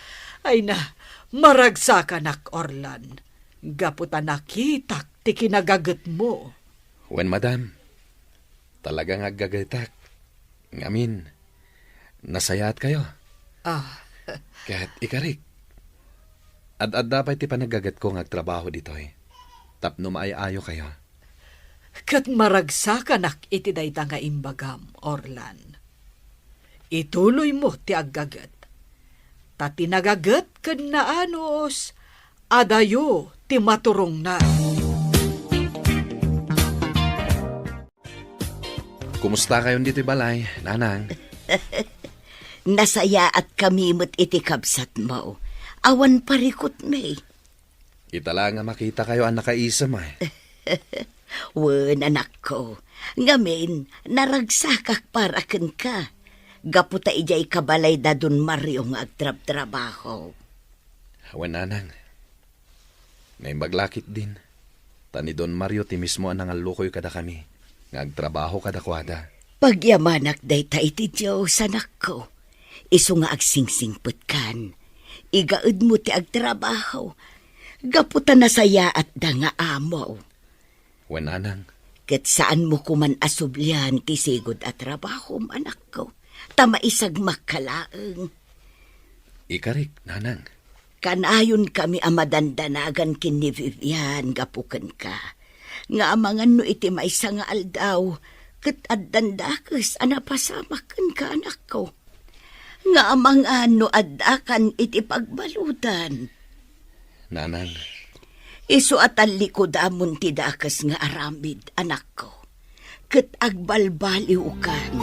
Ay na, maragsakanak, Orlan, gapu ta nakitak ti kinagagetmo. Wen, madam. Talaga nga aggagetak. Ngamin, nasayaatkayo. Ah. Ket ikarik, ad-adda pay ti panaggagetko nga agtrabaho ditoy tapno maay-ayokayo. Ket maragsakanak iti dayta nga imbagam, Orlan. Ituloymo ti aggaget. Ta ti nagaget ken naanus, adayo ti maturongna. Kumustakayon ditoy balay, nanang? Nasayaatkami met iti kabsatmo. Awan parikutmi. Ita la nga makitakayo a nakaisem, ay. Wen, anakko. Ngamin, naragsakak para kenka. Gapu ta idiay kabalay da Don Mario nga agtrabtrabaho. Wen, nanang. Naimbag la ketdin, ta ni Don Mario ti mismo a nangallukoy kadakami nga agtrabaho kadakuada. Pagyamanak dayta iti Dios, anakko. Isu nga agsingsingpetkan. Igaedmo ti agtrabaho. Gapu ta nasayaatda nga amo. Wen, nanang. Ket saanmo koman a sublian ti sigud a trabahom, anakko, ta maisagmakka laeng. Ikarik, nanang. Kanayonkami a madandanagan ken ni Vivian gapu kenka, nga amangan no iti maysa nga aldaw, ket addan dakes a napasamak kenka, anakko. Nga amangan no addakan iti pagbaludan. Nanang. Isu a tallikodamon ti dakes nga aramid, anakko, ket agbalbaliwkan.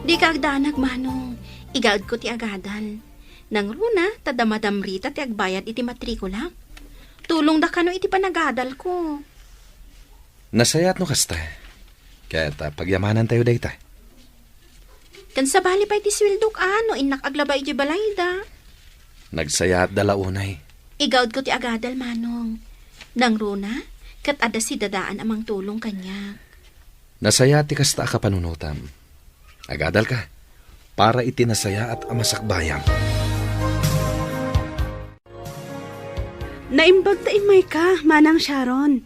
Dika agdanag, Manong. Igaedko ti agadal. Nangruna, ta damadam rita ti agbayad iti matrikulak. Tulongda kano iti panagadalko. Nasayaat no kasta. Ket, ah, pagyamanantayo dayta. Ken sabali pay ti sueldok a no innak aglaba idiay balayda. Nagsayaatda la unay. Igaudko ti agadal, Manong. Nangruna, ket adda sidadaan a mangtulong kaniak. Nasayaat ti kasta a kapanunotam. Agadalka para iti nasayaat a masakbayam. Naimbag ta immayka, Manang Sharon.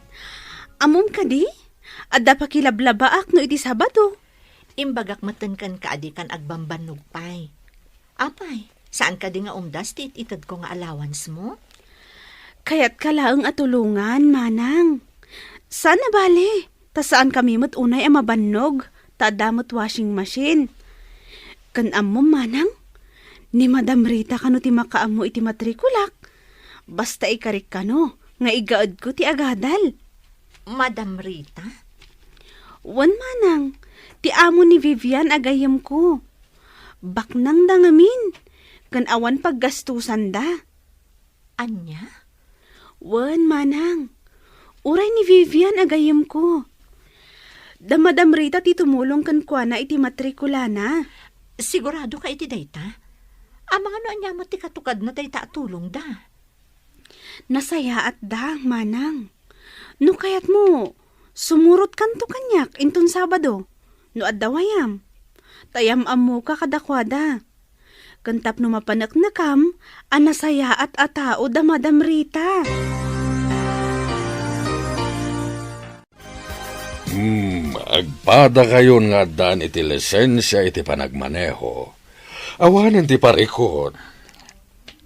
Ammom kadi? Adda pakilablabaak no iti Sabado. Imbagak metten kenka a dikan agbambannog pay. Apay, saan kadi nga umdas ti it-itedko nga allowance mo? Kayatka laeng a tulongan, Manang. Saan a bale, ta saankami met unay a mabannog, ta adda met washing machine. Ken ammom, Manang, ni Madam Rita kano ti makaammo iti matrikulak. Basta ikarik kano nga igaedko ti agadal. Madam Rita? Wen, Manang, ti amo ni Vivian a gayyemko. Baknangda ngamin, ken awan paggastusanda. Ania? Wen, Manang. Uray ni Vivian a gayyemko. Da Madam Rita ti tumulong kenkuana iti matrikulana. Sigurado ka iti dayta? Amangan no ania met ti katukadna dayta a tulongda? Nasayaatda, Manang. No kayatmo, sumurotkanto kaniak inton Sabado, no adda wayam. Ta yam-ammoka kadakuada. Ken tapno mapaneknekam a nasayaat a tao da Madam Rita. Hmm, agpadakayon nga addaan iti lisensia iti panagmaneho. Awanen ti parikut.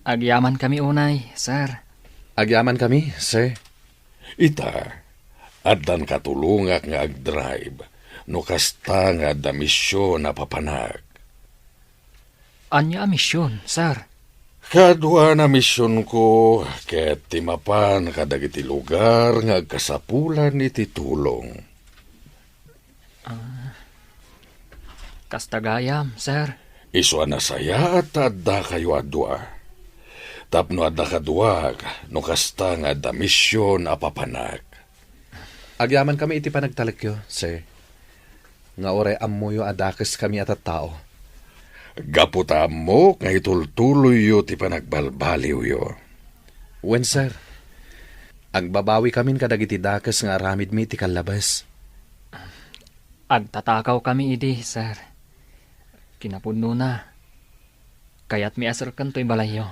Agyamankami unay, sir. Agyamankami, sir. Ita, addan katulongak nga agdrive, no kasta nga adda mision a papanak. Ania a mision, sir? Kaduan a misionko ket ti mapan kadagiti lugar nga agkasapulan iti tulong. Ah, kasta gayam, sir. Isu a nasayaat ta addakayo a dua. Tapno adda kaduak, no kasta nga adda mision a papanak. Agyamankami iti panagtalekyo, sir, nga uray ammoyo a dakeskami a tattao. Gapu ta ammok nga itultuloyyo ti panagbalbaliwyo. Wen, sir. Agbabawikamin kadagiti dakes nga aramidmi iti kallabes. Agtatakawkami idi, sir. Kinapudnona, kayatmi a serken toy balayyo.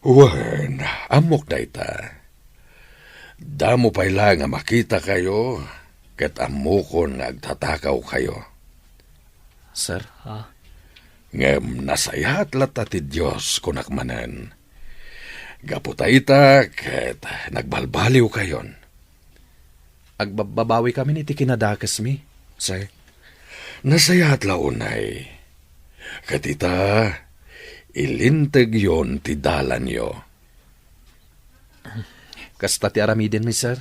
Wen, ammok dayta. Damo pay laeng a makitakayo, ket ammokon nga agtatakawkayo. Sir? Ha? Ngem nasayaat latta ti Dios, kunak manen. Gapu ta ita, ket nagbalbaliwkayon. Agbababawikamin iti kinadakesmi, sir. Nasayaat la unay. Ket ita, ilintegyon ti dalanyo. Kasta ti aramidenmi, sir.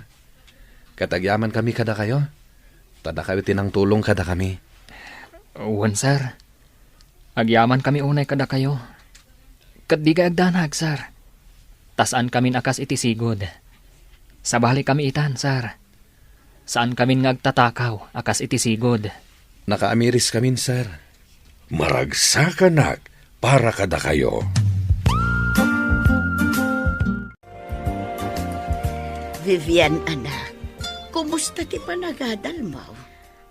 Ket agyamankami kadakayo. Ta dakayo ti nangtulong kadakami. Wen, sir. Agyamankami unay kadakayo. Ket dikay agdanag, sir. Ta saankamin a kas iti sigud. Sabalikami itan, sir. Saankamin nga agtatakaw a kas iti sigud. Nakaamiriskamin, sir. Maragsakanak para kadakayo. Vivian, anak, kumusta ti panagadalmo?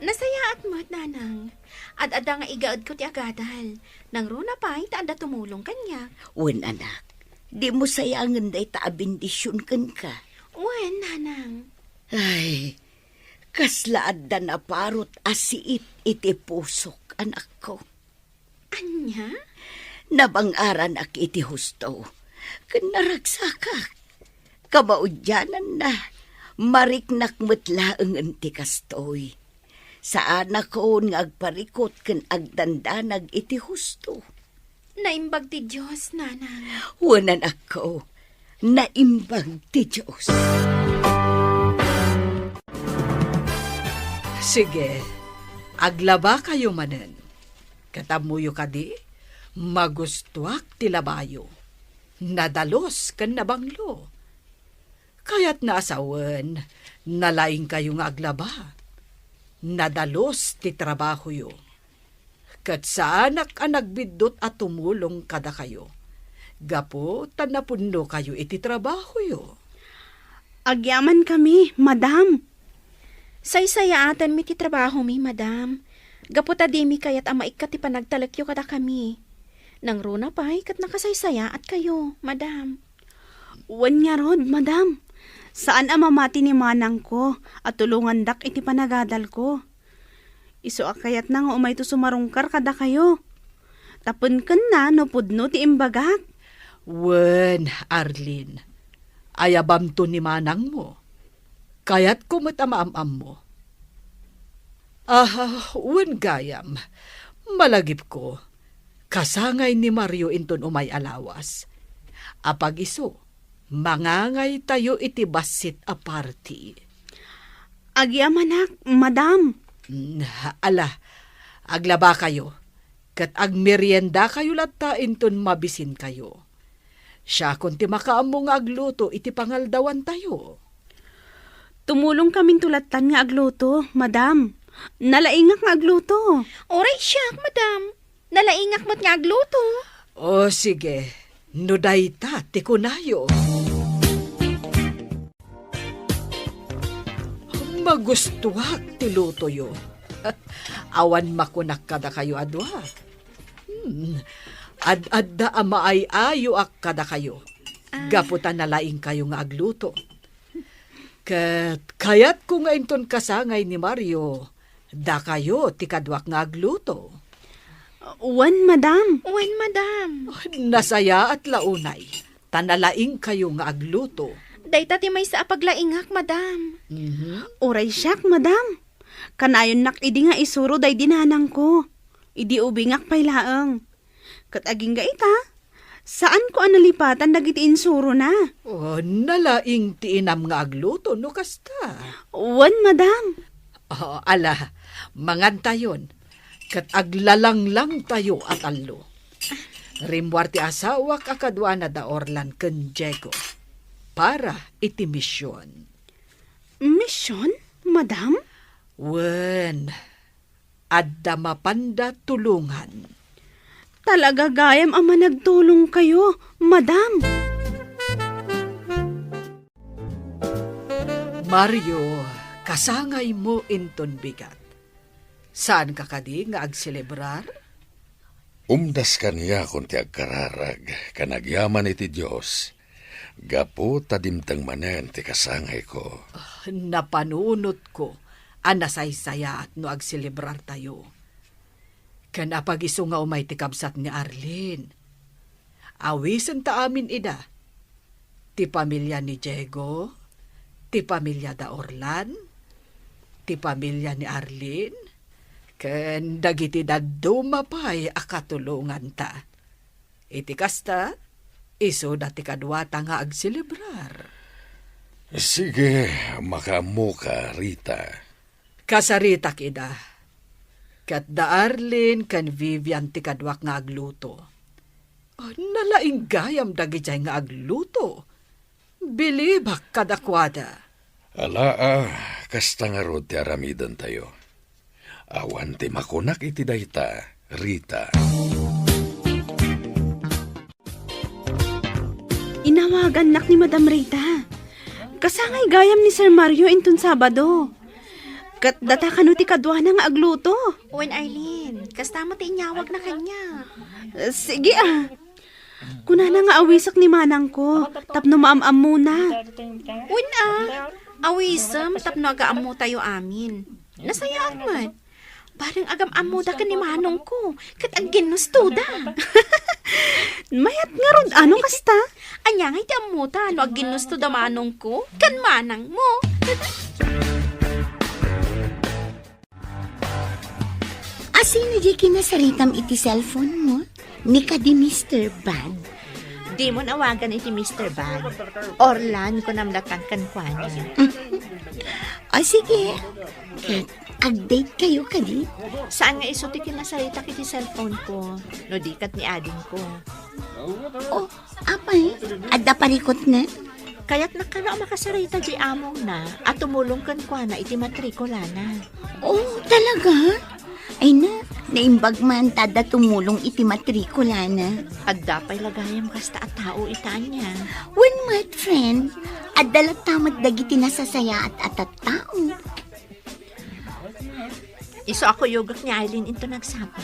Nasayaat met, Nanang. Ad-adda nga igaedko ti agadal. Nangruna pay ta adda tumulong kaniak. Wen, anak. Dimo sayangen dayta a bendision kenka. Wen, Nanang. Ay, kasla adda naparut a siit iti pusok, anakko. Ania? Nabang-aranak iti husto, ken naragsakak. Kamaudiananna, mariknak met laengen ti kastoy. Saanakon nga agparikut ken agdandanag iti husto. Naimbag ti Dios, Nanang. Wen, anakko, naimbag ti Dios. Sige, aglabakayo manen. Ket ammoyo kadi, magustoak ti labayo. Nadalus ken nabanglo. Kayatna a sawen, nalaingkayo nga aglaba. Nadalus ti trabahoyo. Ket saanak a nagbiddut a tumulong kadakayo. Gapu ta napudnokayo iti trabahoyo. Agyamankami, madam. Saysayaatenmi ti trabahomi, madam. Gapu ta dimi kayat a maikkat ti panagtalekyo kadakami. Nangruna pay ket nakasaysayaatkayo, madam. Wen ngarud, madam. Saan a mamati ni manangko a tulongandak iti panagadalko. Isu a kayatna nga umayto sumarungkar kadakayo. Tapno kenna no pudno ti imbagak. Wen, Arlene, ayabamto ni manangmo. Kayatko met a maam-ammo. Ah, wen gayam, malagipko, kasangay ni Mario inton umay a lawas. Apag-isu, mangangaytayo iti bassit a party. Agyamanak, madam. Mm, ala, aglabakayo, ket agmeriendakayo latta inton mabisinkayo. Siakon ti makaammo nga agluto iti pangaldawantayo. Tumulongkaminto lattan nga agluto, madam. Nalaingak nga agluto. Uray siak, madam. Nalaingak met nga agluto. O, sige. No dayta ti kunayo. Magustuak ti lutoyo. Awan makunak kadakayo a dua. Hmm. Ad-adda a maay-ayoak kadakayo. Ah. Gapu ta nalaingkayo nga agluto. Ket kayatko nga inton kasangay ni Mario, dakayo ti kaduak nga agluto. Wen, madam. Wen, madam. Nasayaat la unay, ta nalaingkayo nga agluto. Dayta ti maysa a paglaingak, madam. Mhm. Uray siak, madam. Kanayonnak idi nga isuro daydi nanangko. Idi ubingak pay laeng. Ket agingga ita, saanko a nalipatan dagiti insurona. Oh, nalaing ti inam nga agluto no kasta. Wen, madam. Oh, ala, mangantayon, ket aglalanglangtayo a tallo. Rimmuar ti asawak a kaduana da Orlan ken Diego para iti mision. Mision, madam? Wen, adda mapanda tulongan. Talaga gayam a managtulongkayo, madam. Mario, kasangaymo inton bigat. Saanka kadi nga agselebrar? Umdas kaniakon ti agkararag, ken agyaman iti Dios, gapu ta dimteng manen ti kasangayko. Ah, napanunotko a nasaysayaat no agselebrartayo. Ken apag-isu nga umay ti kabsat ni Arlene. Awisenta amin ida. Ti pamilia ni Diego, ti pamilia da Orlan, ti pamilia ni Arlene, ken dagiti dadduma pay a katulonganta. Iti kasta, isuda ti kaduata nga agselebrar. Sige, makaammoka, Rita. Kasaritak ida. Ket da Arlene ken Vivian ti kaduak nga agluto. Nalaing gayam dagijay nga agluto. Bilibak kadakuada. Alaa, kasta ngarud ti aramidentayo. Awan ti makunak iti dayta, Rita. Inawagannak ni Madam Rita. Kasangay gayam ni Sir Mario inton Sabado. Ket data kano ti kaduana nga agluto? Wen, Arlene, kasta met ti inyawagna kaniak. Eh, sige, ah. Kunana nga awisek ni manangko, tapno maam-ammona. Wen, ah. Awisem tapno agaammotayo amin. Nasayaat met. Bareng agam-ammoda ken ni manongko, ket agginnustoda. Mayat ngarud, ano kasta? Ania ngay ti ammota no agginnustoda manongko ken manangmo? Asino diay kinasaritam iti cellphone mo? Ni kadi Mister Bag? Dimon awagan iti Mister Bag. Orlan, kunam latta kenkuana. O, sige. Ket agdate kayo kadi? Saan nga isu ti kinasaritak iti cellphone ko, no di ket ni adingko. O, apay, adda parikutna? Kayatna kano a makasarita di amongna a tumulong kenkuana iti matrikulana. Oh, talaga? Ay na, naimbag man ta adda tumulong iti matrikulana. Adda pay la gayam kasta a tao ita ania. Wen met, friend. Adda latta met dagiti nasasayaat a tattao. Isu a kuyogek ni Eileen into nagsapa,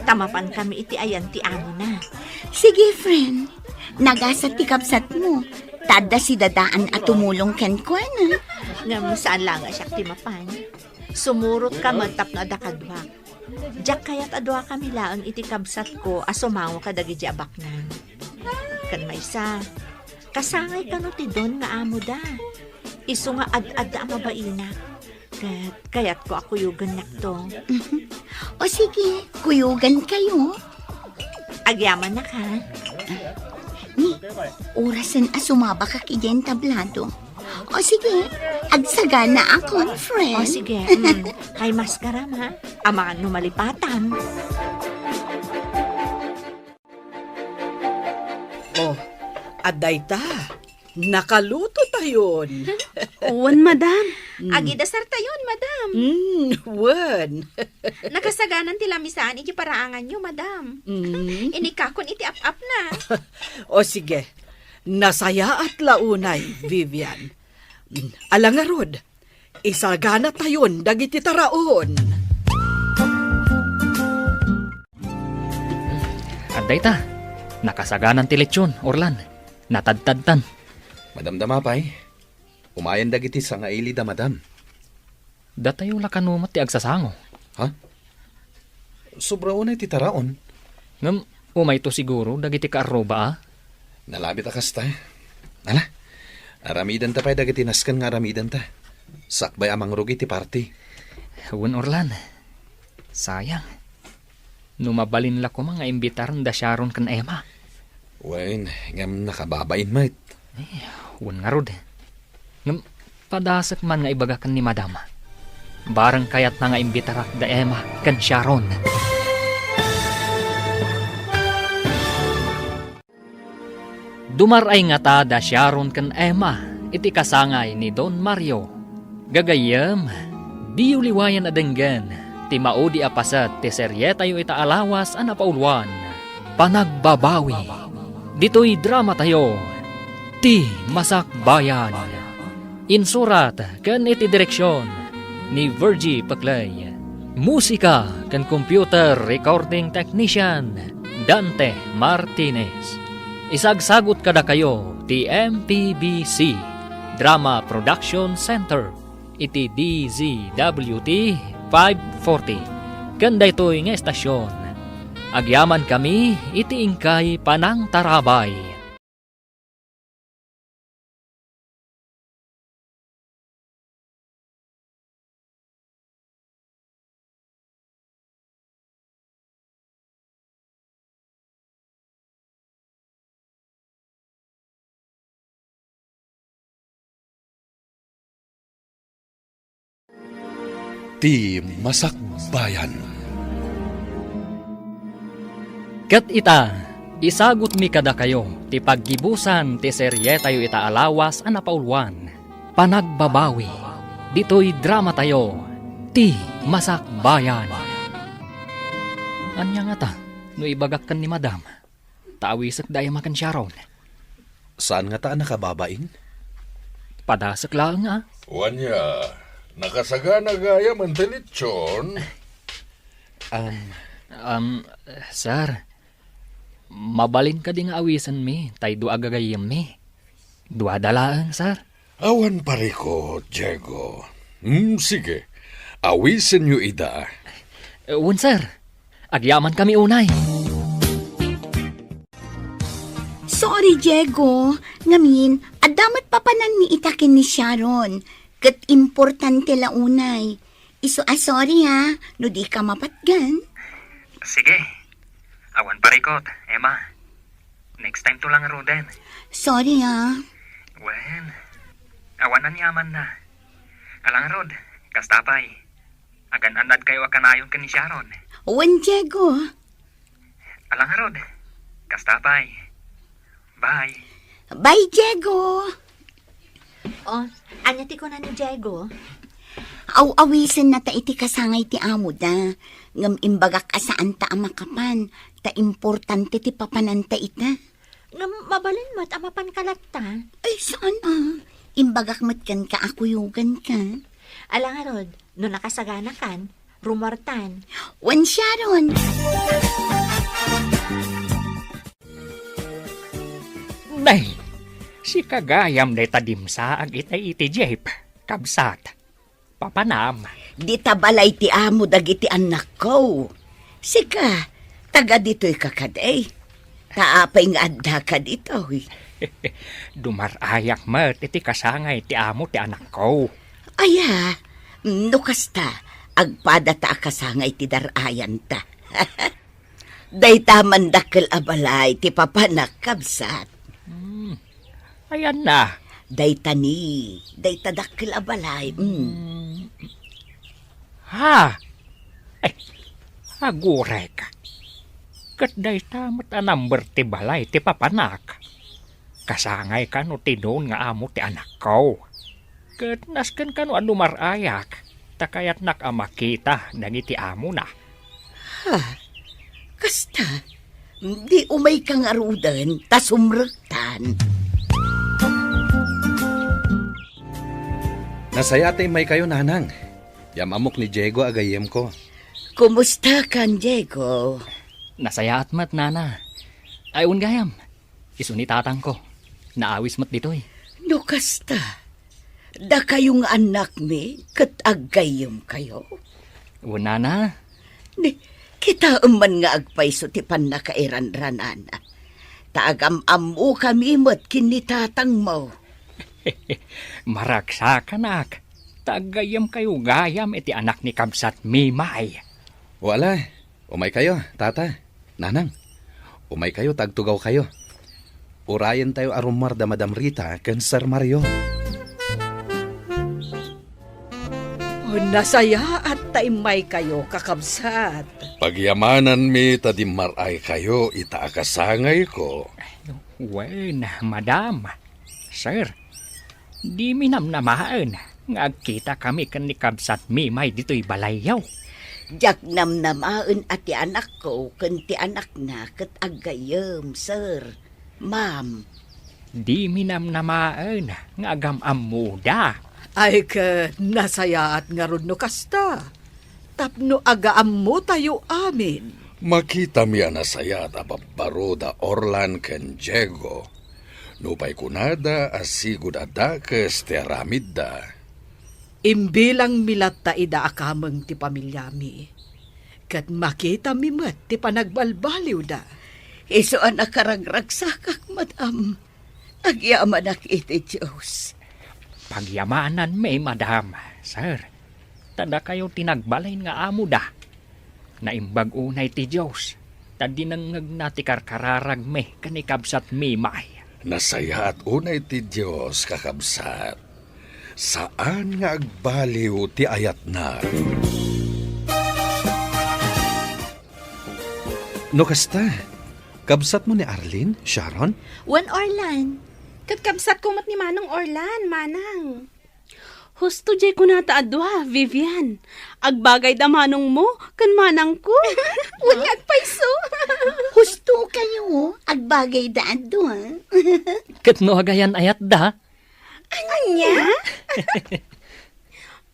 ta mapankami iti ayan ti amona. Sige, friend. Nagasat ti kabsatmo. Ta adda sidadaan a tumulong kenkuana. Ngem saan la nga siak ti mapan. Sumurotka met tapno adda kaduak. Diak kayat a duakami laeng iti kabsatko a sumango kadagidi a baknang. Ken maysa, kasangay kano ti Don nga amoda. Isu nga ad-adda a mabainak. Ket kayatko a kuyogennakto. O sige, kuyogan kayo. Agyamanak, ha? Ni, orasen a sumabakak idiay entablado. O sige, agsagana a conference. O sige, mm. Kay maskaram, ha? Amangan no malipatam. Oh, adda ita. Nakaluto tayon. Wen, madam. Mm. Agidasar tayon, madam. Mm, wen. Nakasaganan ti lamisaan iti paraanganyo, madam. Mm. Inikakon iti ap-apna. O sige, nasayaat la unay, Vivian. Mm, ala ngarud, isagana tayon dagiti taraon. Adda ita, nakasaganan ti lechon, Orlan. Natadtadtan. Madamdama pay. Umayen dagiti sangailida, madam. Datayo la kano met ti agsasango. Ha? Sobra unay ti taraon. Ngem umayto siguro dagiti kaarruba, a? Nalabit a kasta. Ala, aramidenta pay dagiti nasken nga aramidenta. Sakbay a mangrugi ti party. Wen, Orlan. Sayang. No mabalin la koma nga imbitaren da Sharon ken Emma. Wen, ngem nakababain met. Eh, wen ngarud. Ngem padasek man nga ibaga ken ni Madam. Bareng kayatna nga imbitarak da Emma ken Sharon. Dumar-ay ngata da Sharon ken Emma iti kasangay ni Don Mario. Gagayyem, diyo liwayan a denggen ti maudi a paset ti serietayo ita a lawas a napauluan, Panagbabawi. Ditoy dramatayo, Ti Masakbayan. Insurat ken iti direksion ni Virgie Peclay. Musika ken computer recording technician, Dante Martinez. Isagsagut kadakayo ti M P B C Drama Production Center iti D Z W T five forty. Ken daytoy nga estasion, agyamankami iti inkay panangtarabay. Ti Masakbayan. Ket ita, isagutmi kadakayo ti paggibusan ti serietayo ita a lawas a napauluan, Panagbabawi, ditoy dramatayo, Ti Masakbayan. Ania ngata no ibagak ken ni Madam? Ta awisek da Emma ken Sharon. Saan ngata a nakababain? Padasek laeng, a. Wen, nakasagana gayam ti lechon. Um, Um, sir, mabalin kadi nga awisenmi tay dua a gagayyemmi? Duada laeng, sir. Awan parikut, Diego. Hmm, sige. Awisenyo ida. Eh, wen, sir. Agyamankami unay. Sorry, Diego. Ngamin, adda met papananmi ita ken ni Sharon. Ket importante la unay. Isu a sorry, ha, no di ka mapatgan. Sige. Awan parikut, Emma. Next time to lang, Roden. Sorry, ha. Wen, awan aniamanna. Ala ngarud, kasta pay. Agan-annadkayo a kanayon ken ni Sharon. Wen, Diego. Ala ngarud, kasta pay. Bye. Bye, Diego. Oh, ania ti kuna ni Diego? Aw-awisenna ta iti kasangay ti amoda. Ngem imbagak a saanta a makapan, ta importante ti papananta ita. Ngem mabalin met a mapanka latta. Ay, saan a? Imbagak met kenka a kuyoganka. Ala ngarud, no nakasaganakan, rumuartan. Wen, Sharon. Nay, sika gayam dayta dimsaag itay iti jeep, kabsat. Papanam. Dita balay ti amo dagiti annakko. Sika, taga ditoyka kadi? Ta apay nga addaka ditoy? Dumar-ayak met iti kasangay ti amo ti anakko. Aya, no kasta, agpadata a kasangay ti dar-ayanta. Dayta man dakkel a balay ti papanak, kabsat. Hmm. Ayanna. Dayta ni, dayta dakkel a balay. Mm. Hmm. Ha? Eh, agurek. Ket dayta met a number ti balay ti papanak. Kasangay kano ti don nga amo ti anakko. Ket nasken kano a dumar-ayak, ta kayatnak a makita dagiti amona. Ha? Kasta? Di umayka ngaruden, ta sumrektan. Nasayaat ta immaykayo, Nanang. Yam-ammok ni Diego a gayyemko. Kumustakan, Diego? Nasayaat met, Nana. Ay, wen gayam. Isu ni tatangko. Naawis met ditoy. No kasta, dakayo nga annakmi ket aggayyemkayo? Wen, Nana. Ni, kitaem man nga agpayso ti pannakairanranana. Ta agam-ammokami met ken ni tatangmo. Maragsakanak. Ta aggayyemkayo gayam iti anak ni Kabsat Mimay. Wala. Umaykayo, Tata, Nanang. Umaykayo ta agtugawkayo. Urayentayo a rummuar da Madam Rita ken Sir Mario. Oh, nasayaat ta immaykayo, kakabsat. Pagyamananmi ta dimmar-aykayo ita a kasangayko. Wen, madam. Sir, dimi namnamaen nga agkitakami ken ni Kabsat Mimay ditoy balayyo. Diak namnamaen a ti anakko ken ti anakna ket aggayyem, sir, ma'am. Dimi namnamaen nga agam-ammoda. Ay ket nasayaat ngarud no kasta. Tapno agaammotayo amin. Makitami a nasayaat a babbaro da Orlan ken Diego. Nupay kunada a sigud a dakes ti aramidda. Imbilangmi latta ida a kameng ti pamiliami. Ket makitami met ti panagbalbaliwda. Isu a nakaragragsakak, madam. Agyamanak iti Dios. Pagyamananmi, madam, sir. Ta dakayo ti nagbalin nga amoda. Naimbag unay ti Dios, ta dinengngegna ti karkararagmi ken ni Kabsat Mimay. Nasayaat unay ti Dios, kakabsat. Saan nga agbaliw ti ayatna. No kasta, kabsatmo ni Arlene, Sharon? Wen, Orlan. Ket kabsatko met ni Manong Orlan, Manang. Husto diay kunata a dua, Vivian. Agbagayda manongmo ken manangko. Wen nga agpayso. Husto kayo, agbagayda a dua. Ket no agayan-ayatda? Ania?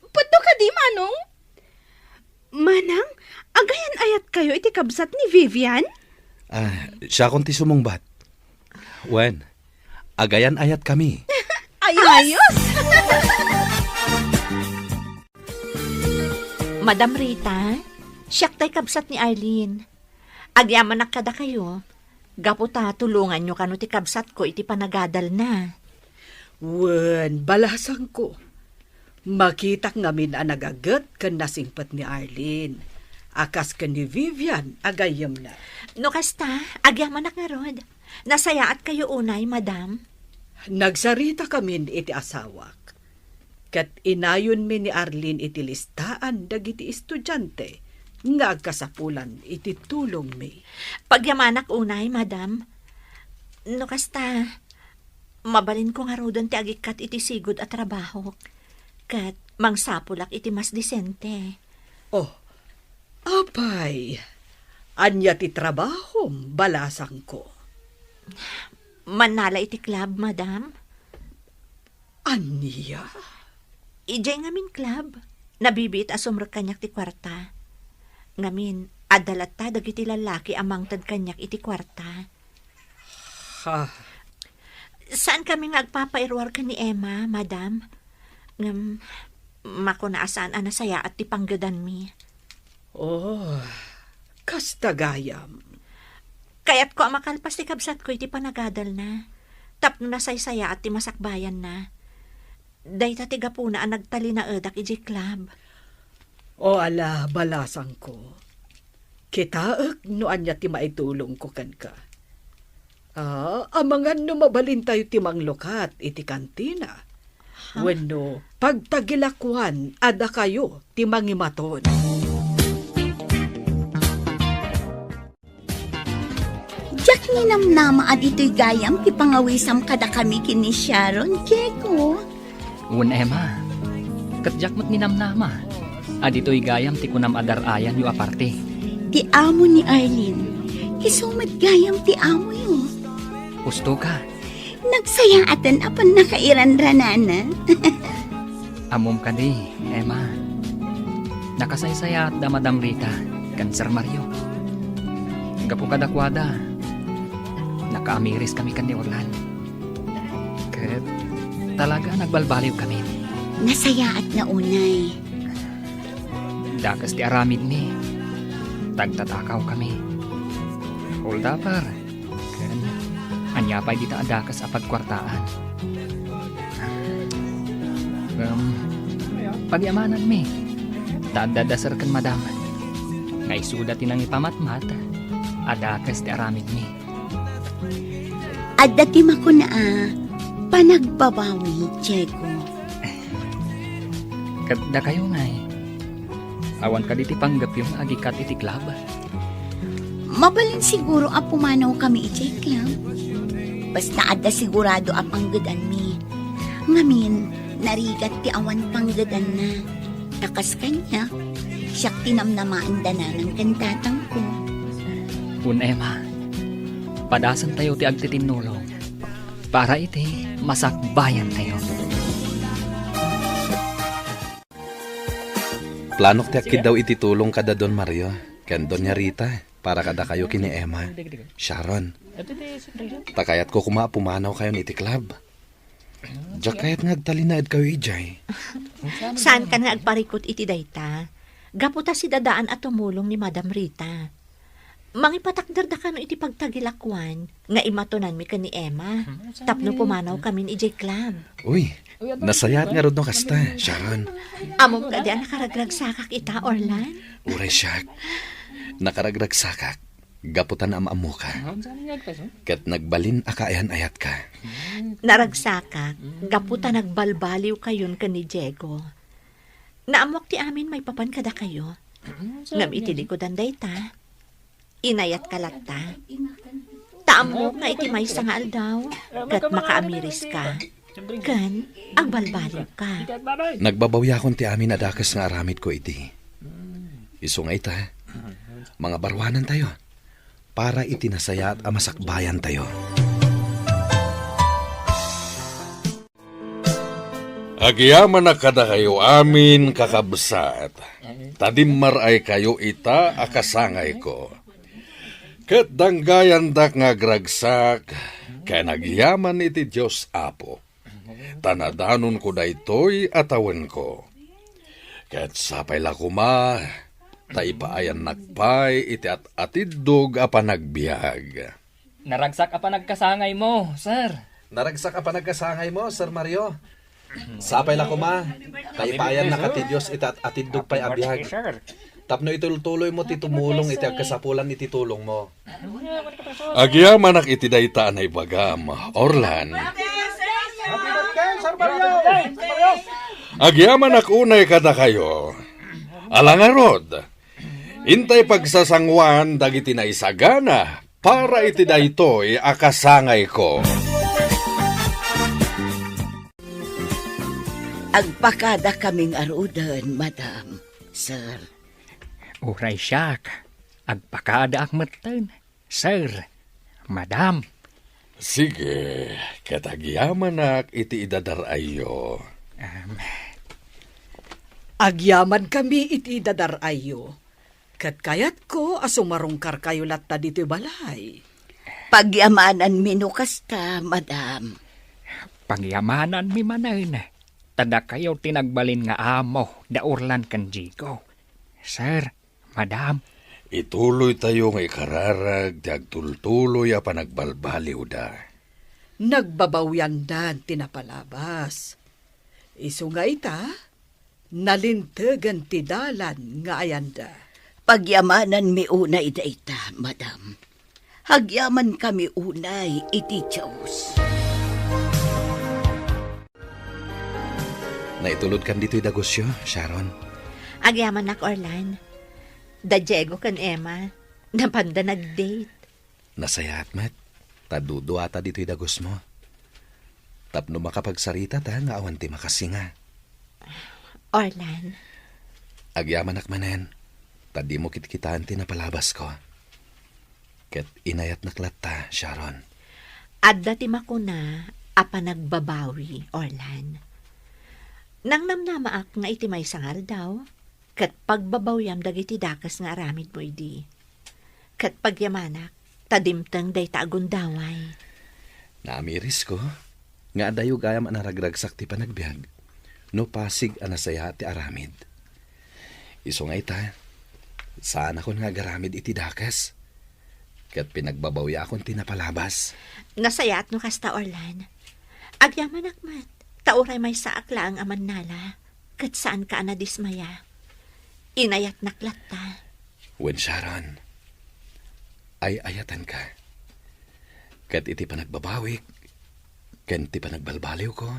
Pudno kadi, Manong? Manang, agayan-ayatkayo iti kabsat ni Vivian? Ah, siakon ti sumungbat. Wen, agayan-ayatkami. Ayos! Ayos! Madam Rita, siak tay kabsat ni Arlene. Agyamanak kadakayo, gapu ta tulonganyo kano ti kabsatko iti panagadalna. Wen, balasangko. Makitak ngamin a nagaget ken nasingpet ni Arlene, a kas ken ni Vivian a gayyemna. No kasta, agyamanak ngarud. Nasayaatkayo unay, madam. Nagsarita kamin iti asawak. Ket inayonmi ni Arlene iti listaan dagiti estudiante nga agkasapulan iti tulongmi. Pagyamanak unay, madam. No kasta, Mabalinko ngaruden ti agikkat iti sigud a trabahok, ket mangsapulak iti mas disente. Oh, apay, ania ti trabahom, balasangko? Mannala iti club, madam. Ania? Idiay ngamin club, nabibiit a sumrek kaniak ti kuarta. Ngamin, adda latta dagiti lallaki a mangted kaniak iti kuarta. Ha? Saan kami nga agpapairuar ken ni Emma, madam. Ngem, makuna a saan a nasayaat ti panggedanmi. Oh, kasta gayam. Kayatko a makalpas ti kabsatko iti panagadalna, tapno nasaysayaat ti masakbayanna. Dayta ti gapuna a nagtalinaedak idiay club. O ala, balasangko. Kitaek no ania ti maitulongko kenka. Ah, amangan no mabalintayo ti manglukat iti kantina. Ha? Wenno pagtagilakuan a dakayo ti mangimaton. Diak ninamnama a ditoy gayam ti pangawisam kadakami ken ni Sharon, Diego. Wen, Emma. Ket diak met ninamnama a ditoy gayam ti kunam a dar-ayanyo a parte. Ti amo ni Arlene, isu met gayam ti amoyo. Husto ka. Nagsayaaten a pannakairanranana. Ammom kadi, Emma. Nakasaysayaat da Madam Rita ken Sir Mario. Gapu kadakuada, nakaamiris kami ken ni Orlan. Ket talaga nagbalbaliw kami. Nasayaat na unay. Dakes ti aramidmi. Tagtatakaw kami. Holdapper. Ken ania pay dita a dakes a pagkuartaan? Ngem, pagyamananmi, ta adda da Sir ken Madam. Nga isuda ti nangipamatmat a dakes ti aramidmi. Adda ti makuna a panagbabawi, Diego. Ket dakayo ngay, awan kadi ti panggepyo nga agikkat iti club? Mabalin siguro a pumanawkami idiay club. Basta adda sigurado a panggedanmi. Ngamin, narigat ti awan panggedanna. Ta kas kaniak, siak ti namnamaen da nanang ken tatangko. Wen, Emma, padasentayo ti agtitinnulong para iti masakbayantayo. Planok ti agkiddaw iti tulong kada Don Mario ken Doña Rita para kadakayo ken ni Emma, Sharon. Ta kayatko koma a pumanawkayon iti club. Diak kayat nga agtalinaedkayo idiay. Saankan nga agparikut iti dayta? Gapu ta sidadaan a tumulong ni Madam Rita. Mangipatakderda kano iti pagtagilakuan nga imatonanmi ken ni Emma tapno pumanawkamin idiay club. Uy, nasayaat ngarud no kasta, Sharon. Ammom kadi a nakaragragsakak ita, Orlan? Uray siak. Nakaragragsakak gapu ta naam-ammoka. Ket nagbalin a kaayan-ayatka. Naragsakak gapu ta nagbalbaliwkayon ken ni Diego. Naammok ti amin maipapan kadakayo. Ngem iti likudan dayta, inayatka latta. Ta ammok nga iti maysa nga aldaw, ket makaamiriska, ken agbalbaliwka. Nagbabawiakon ti amin a dakes nga aramidko idi. Isu nga ita, mangabaruanantayo para iti nasayaat a masakbayantayo. Agyamanak kadakayo amin, kakabsat, ta dimmaray-kayo ita a kasangayko. Ket danggayandak nga agragsak ken agyaman iti Dios Apo, ta nadanonko daytoy a tawenko. Ket sapay la koma, ta ipaayannak pay iti at-atiddog a panagbiag. Naragsak a panagkasangaymo, sir. Naragsak a panagkasangaymo, Sir Mario. Sapay la koma, ta ipaayannak ti Dios iti at-atiddog pay a biag. Tapno itultuloymo ti tumulong iti agkasapulan iti tulongmo. Agyamanak iti dayta a naibagam, Orlan. Agyamanak unay kadakayo. Ala ngarud, intay pagsasanguan dagiti naisagana para iti daytoy a kasangayko. Agpakadakami ngaruden, madam, sir. Uray siak, agpakadaak metten, sir, madam. Sige, ket agyamanak iti idadar-ayyo. Em. Agyamankami iti idadar-ayyo. Ket kayatko a sumarungkarkayo latta ditoy balay. Pagyamananmi no kasta, madam. Pagyamananmi manen, ta dakayo ti nagbalin nga amo da Orlan ken Diego. Sir, madam. Ituloytayo nga ikararag ti agtultuloy a panagbalbaliwda. Nagbabawiandan ti napalabas. Isu nga ita, nalintegen ti dalan nga ayanda. Pagyamananmi unay dayta, madam. Agyamankami unay iti Dios. Naitulodkan ditoy dagusyo, Sharon? Agyamanak, Orlan. Da Diego ken Emma, napanda nag-date. Nasayaat met, ta duduata ditoy dagusmo. Tapno makapagsaritata nga awan ti makasinga. Orlan. Agyamanak manen, ta dimo kitkitaen ti napalabasko. Ket inayatnak latta, Sharon. Adda ti makuna a panagbabawi, Orlan. Nangnamnamaak nga iti maysa nga aldaw, ket pagbabawiam dagiti dakes nga aramidmo idi. Ket pagyamanak, ta dimteng dayta a gundaway. Naamirisko nga adayo gayam a naragragsak ti panagbiag no pasig a nasayaat ti aramid. Isu nga ita, saanakon nga agaramid iti dakes, ket pinagbabawiakon ti napalabas. Nasayaat no kasta, Orlan. Agyamanak met, ta uray maysaak laeng a mannala, ket saanka a nadismaya. Inayatnak latta. Wen, Sharon, ay-ayatenka. Ket iti panagbabawik ken ti panagbalbaliwko,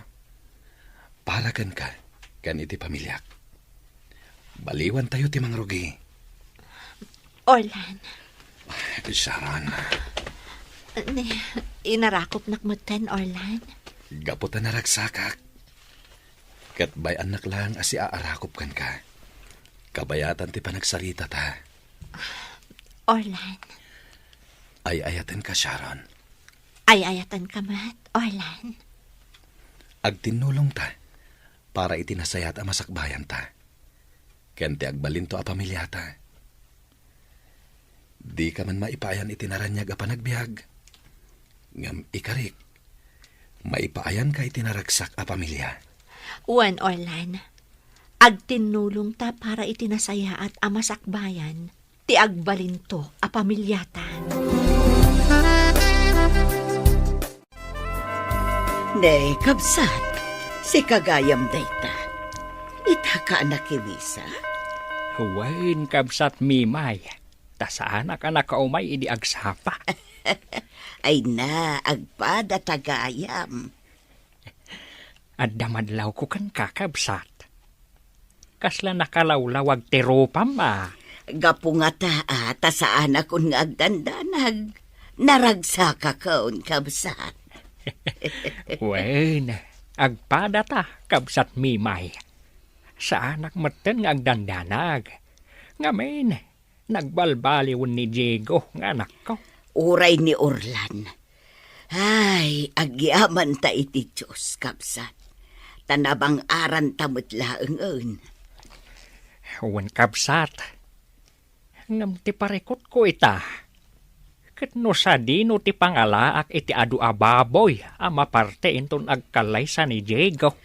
para kenka ken iti pamiliak. Baliwantayo ti mangrugi. Orlan. Sharon. Ni, inarakopnak metten, Orlan. Gapu ta naragsakak. Ket bay-annak laeng a siaarakop kenka. Kabayatan ti panagsaritata. Orlan. Ay-ayatenka, Sharon. Ay-ayatenka met, Orlan. Agtinnulongta para iti nasayaat a masakbayanta ken ti agbalinto a pamiliata. Dika man maipaayan iti naraniag a panagbiag, ngem ikarik, maipaayanka iti naragsak a pamilia. Wen, Orlan, agtinnulongta para iti nasayaat a masakbayan ti agbalinto a pamiliata. Ne, kabsat, sika gayam dayta. Itaka a nakiwisa? Wen, kabsat Mimay, ta saanak a nakaumay idi agsapa. Ay na, agpadata gayam. Adda madlawko kenka, kabsat. Kasla nakalawlawag ti rupam a. Gapu ngata a ta saanakon nga agdandanag. Naragsakakon, kabsat. Wen, agpadata, kabsat Mimay. Saanak metten nga agdandanag. Ngamin, nagbalbaliwen ni Diego nga anakko. Uray ni Orlan. Ay, agyamanta iti Dios, kabsat. Ta nabang-aranta met laengen. Wen, kabsat. Ngem ti parikutko ita, ket no sadino ti pangalaak iti adu a baboy a maparte inton agkallaysa ni Diego.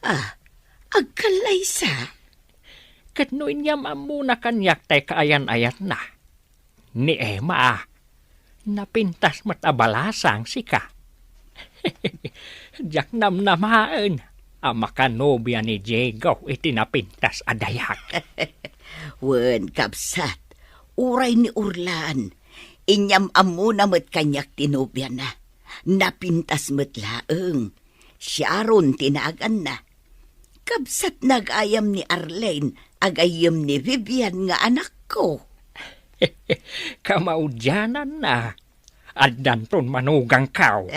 Ah, agkallaysa? Ket no inyam-ammona kaniak tay kaayan-ayatna, ni Emma, napintas met a balasang sika. Diak namnamaen a makanobia ni Diego iti napintas a dayag. Wen, kabsat, uray ni Orlan, inyam-ammona met kaniak ti nobiana. Napintas met laeng. Sharon ti naganna. Kabsat nagayam ni Arlene, agayyem ni Vivian nga anakko. Kamaudiananna, addanton manugangko.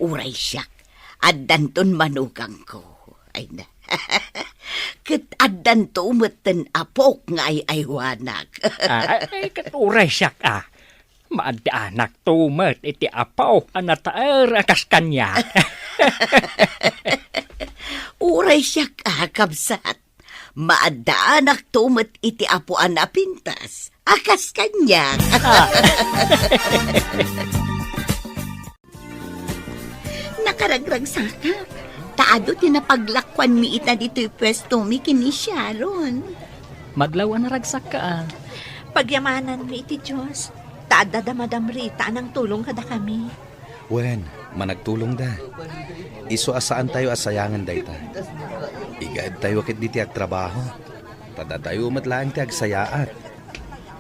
Uray siak, addanton manugangko. Ay na. Ket addanto metten apok nga ay-aywanak. Ah, ay, ket uray siak, ah. Maaddaanakto met iti apo a nataer a kas kaniak. Uray siak, ah, kabsat. Maaddaanakto met iti apo a napintas a kas kaniak. Ah. Nakaragragsakak, ta adu ti napaglakuanmi ita ditoy puestomi ken ni Sharon. Madlaw a naragsakka, ah. Pagyamananmi iti Dios, ta adda da Madam Rita a nangtulong kadakami. Wen, managtulongda. Isu a saantayo a sayangen dayta. Igaedtayo ketdi ti agtrabaho. Ta datayo met laeng ti agsayaat.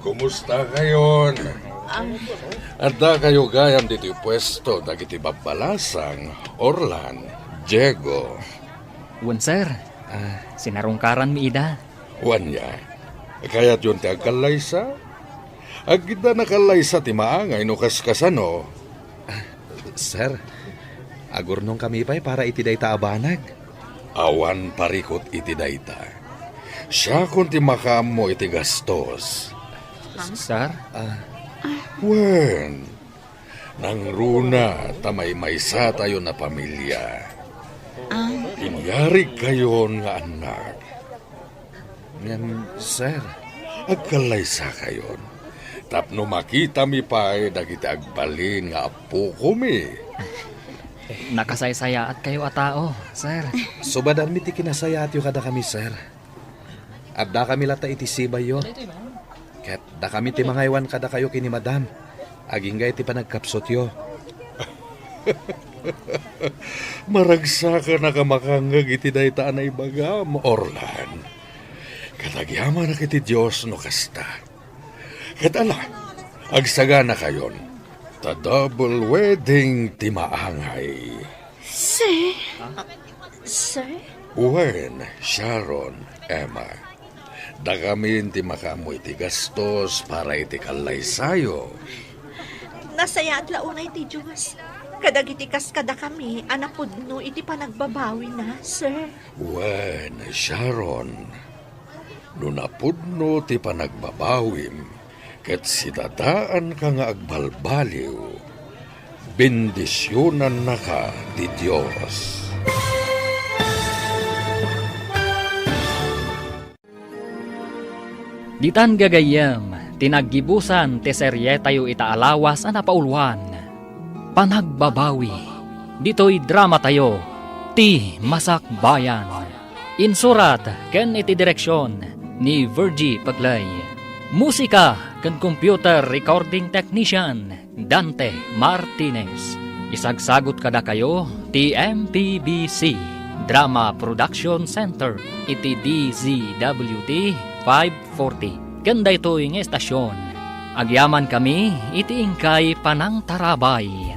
Kumustakayon? Ah. Addakayo gayam ditoy puesto dagiti babbalasang, Orlan, Diego. Wen, sir. Ah. Sinarungkaranmi ida. Wen, ya. Kayatyon ti agkallaysa? Adda nakallaysa ti maangay no kaskasano. Sir, agurnongkami pay para iti dayta a banag. Awan parikut iti dayta. Siakon ti makaammo iti gastos. Sir? Ah. Wen, nangruna ta maymaysatayon a pamilia. Ah. Inyarigkayon nga annak. Ngem, sir, agkallaysakayon tapno makitami pay dagiti agbalin nga appokomi. Nakasaysayaatkayo a tao, sir. Subadanmi ti kinasayaatyo kadakami, sir. Addakami latta iti sibayyo. Ket dakami ti mangaywan kadakayo ken ni Madam, agingga iti panagkapsutyo. Maragsakanak a makangngeg iti dayta a naibagam, Orlan. Ket agyamanak iti Dios no kasta. Ket ala, agsaganakayon, ta double wedding ti maangay. Sir? Sir? Wen, Sharon, Emma. Dakamin ti makaammo iti gastos para iti kallaysayo. Nasayaat la unay ti Dios kadagiti kas kadakami a napudno iti panagbabawina, sir. Wen, Sharon, no napudno ti panagbabawim ket sidadaanka nga agbalbaliw, bendisionannaka ti Dios. Ditan gagayyem ti naggibusan ti serietayo ita a lawas a napauluan, Panagbabawi, ditoy dramatayo, Ti Masakbayan. Insurat ken iti direksion ni Virgie Pegley. Musika ken computer recording technician, Dante Martinez. Isagsagut kadakayo ti M P B C Drama Production Center iti D Z W T five forty. Ken daytoy nga estasion, agyamankami iti inkay panangtarabay.